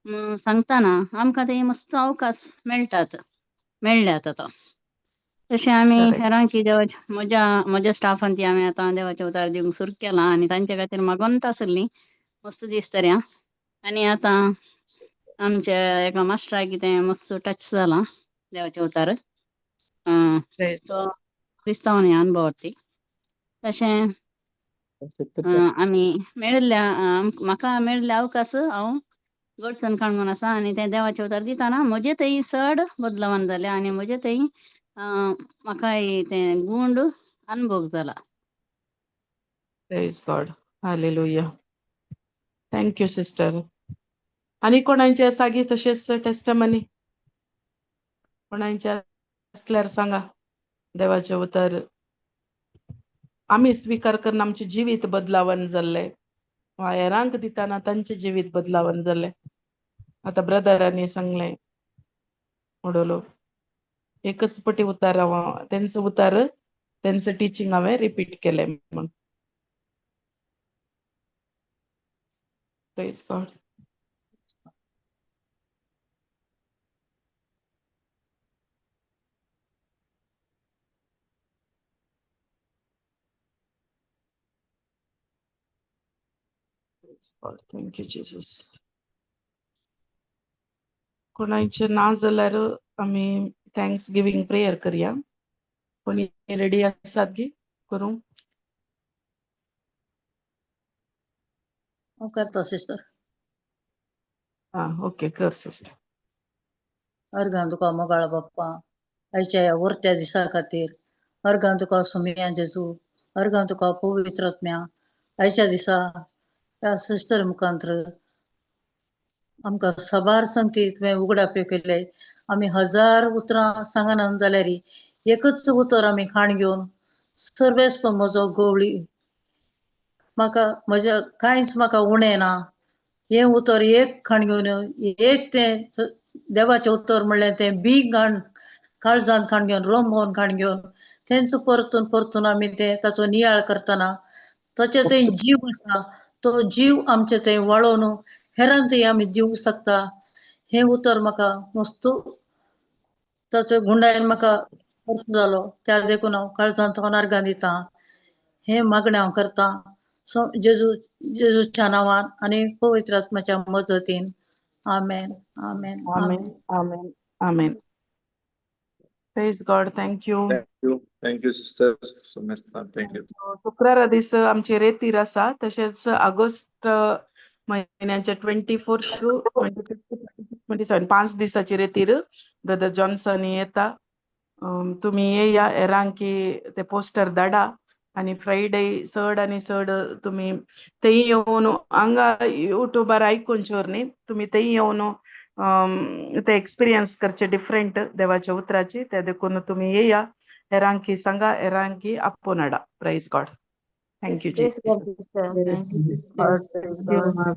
म्हणून सांगतना आमकां ते मस्त अवकाश मेळटात, मेळ्ळ्यात आतां. तशें आमी हेरांकी देवाच्या म्हज्या म्हज्या स्टाफान ती आमी आतां देवाचें उतार दिवंक सुरू केलां आनी तांचे खातीर मागोनत आसली मस्त दीस तरी. आनी आतां आमच्या एका मास्टराक कितें मस्त टच जालां देवाचें उतार, तो क्रिस्तांव न्ही अनुभवार्थी. तशें आमी मेळिल्ल्या म्हाका मेळिल्ल्या अवकाश हांव गडसन काणून आसा आनी तें देवाचें उतार दितना म्हजे थंय चड बदलावन जालें आनी म्हजे थंय म्हाका तें गूंड अनुभव जाला. Praise God, hallelujah. Thank you sister. आनी कोणाचे आसा गी तशेंच टेस्टमनी कोणाचे आसल्यार सांगा. देवाचें उतर आमी स्विकार करून आमचें जिवीत बदलावन जाल्लें वा हेरांक दितना तांचें जिवीत बदलावन जाल्लें. आतां ब्रदरांनी सांगलें उडोलो एकच पटी उतार हांव तेंचो उतार तेंचो टिचींग हांवें रिपीट केलें म्हूण. Praise God. Praise God. Thank you, Jesus. कोणाचे ना जाल्यार आमी thanks giving prayer करया. कोणी रेडी आसात गी करूंक? हांव करता सिस्टर. आं ओके कर सिस्टर. अर्गां तुका मोगाळ बाप्पा आयच्या ह्या उरत्या दिसा खातीर, अर्गां तुका सुमिया जेजू, अर्गां तुका पवित्र आत्म्या. आयच्या दिसा ह्या सिस्टर मुखांत्र आमकां साबार संगती तुवें उगडाप्यो केले. आमी हजार उतरां सांगना जाल्यार एकच उतर आमी खाण घेवन सर्वेस्प म्हजो गवळी म्हाका म्हज्या कांयच म्हाका उणें ना हें उतर एक खाण घेवन एक तें देवाचें उतर म्हणलें तें बी घाण काळजान खाण घेवन रोमोन खाण घेवन तेंच परतून परतून आमी तें ताचो नियाळ करतना ताचे थंय जीव आसा, तो जीव आमचे थंय वाळोवन हेरांक थंय आमी दिवंक शकता. हें उतर म्हाका मस्त ताचो गुंडायन म्हाका अर्थ जालो, त्या देखून हांव काळजान तुका अर्गां दिता. हें मागणें हांव करता सो जेजू जेजूच्या नांवान आनी पवित्र आत्म्याच्या मदतीन. आमेन, आमेन, आमेन, आमेन, आमेन. Praise God, thank you. Thank you, thank you sister Sumestha, thank you. शुक्रारा दीस आमचे रेतीर आसा. तशेंच ऑगस्ट म्हयन्याच्या 24 टू 25, 27, 5 दिसाची रेतीर ब्रदर जॉन्सन येता. तुमी येया, हेरांकी ते पोस्टर धाडा आनी फ्रायडे चड आनी चड तुमी थंय येवन हांगा युट्यूबार आयकून चोर न्ही, तुमी थंय येवन ते एक्सपिरियन्स करचे डिफरंट देवाच्या उतराची. ते देखून तुमी येया, हेरांकी सांगा, हेरांकी आपोवन हाडा. Praise God, thank you. Praise God, sister. Praise Thank you, sister. God. Praise God.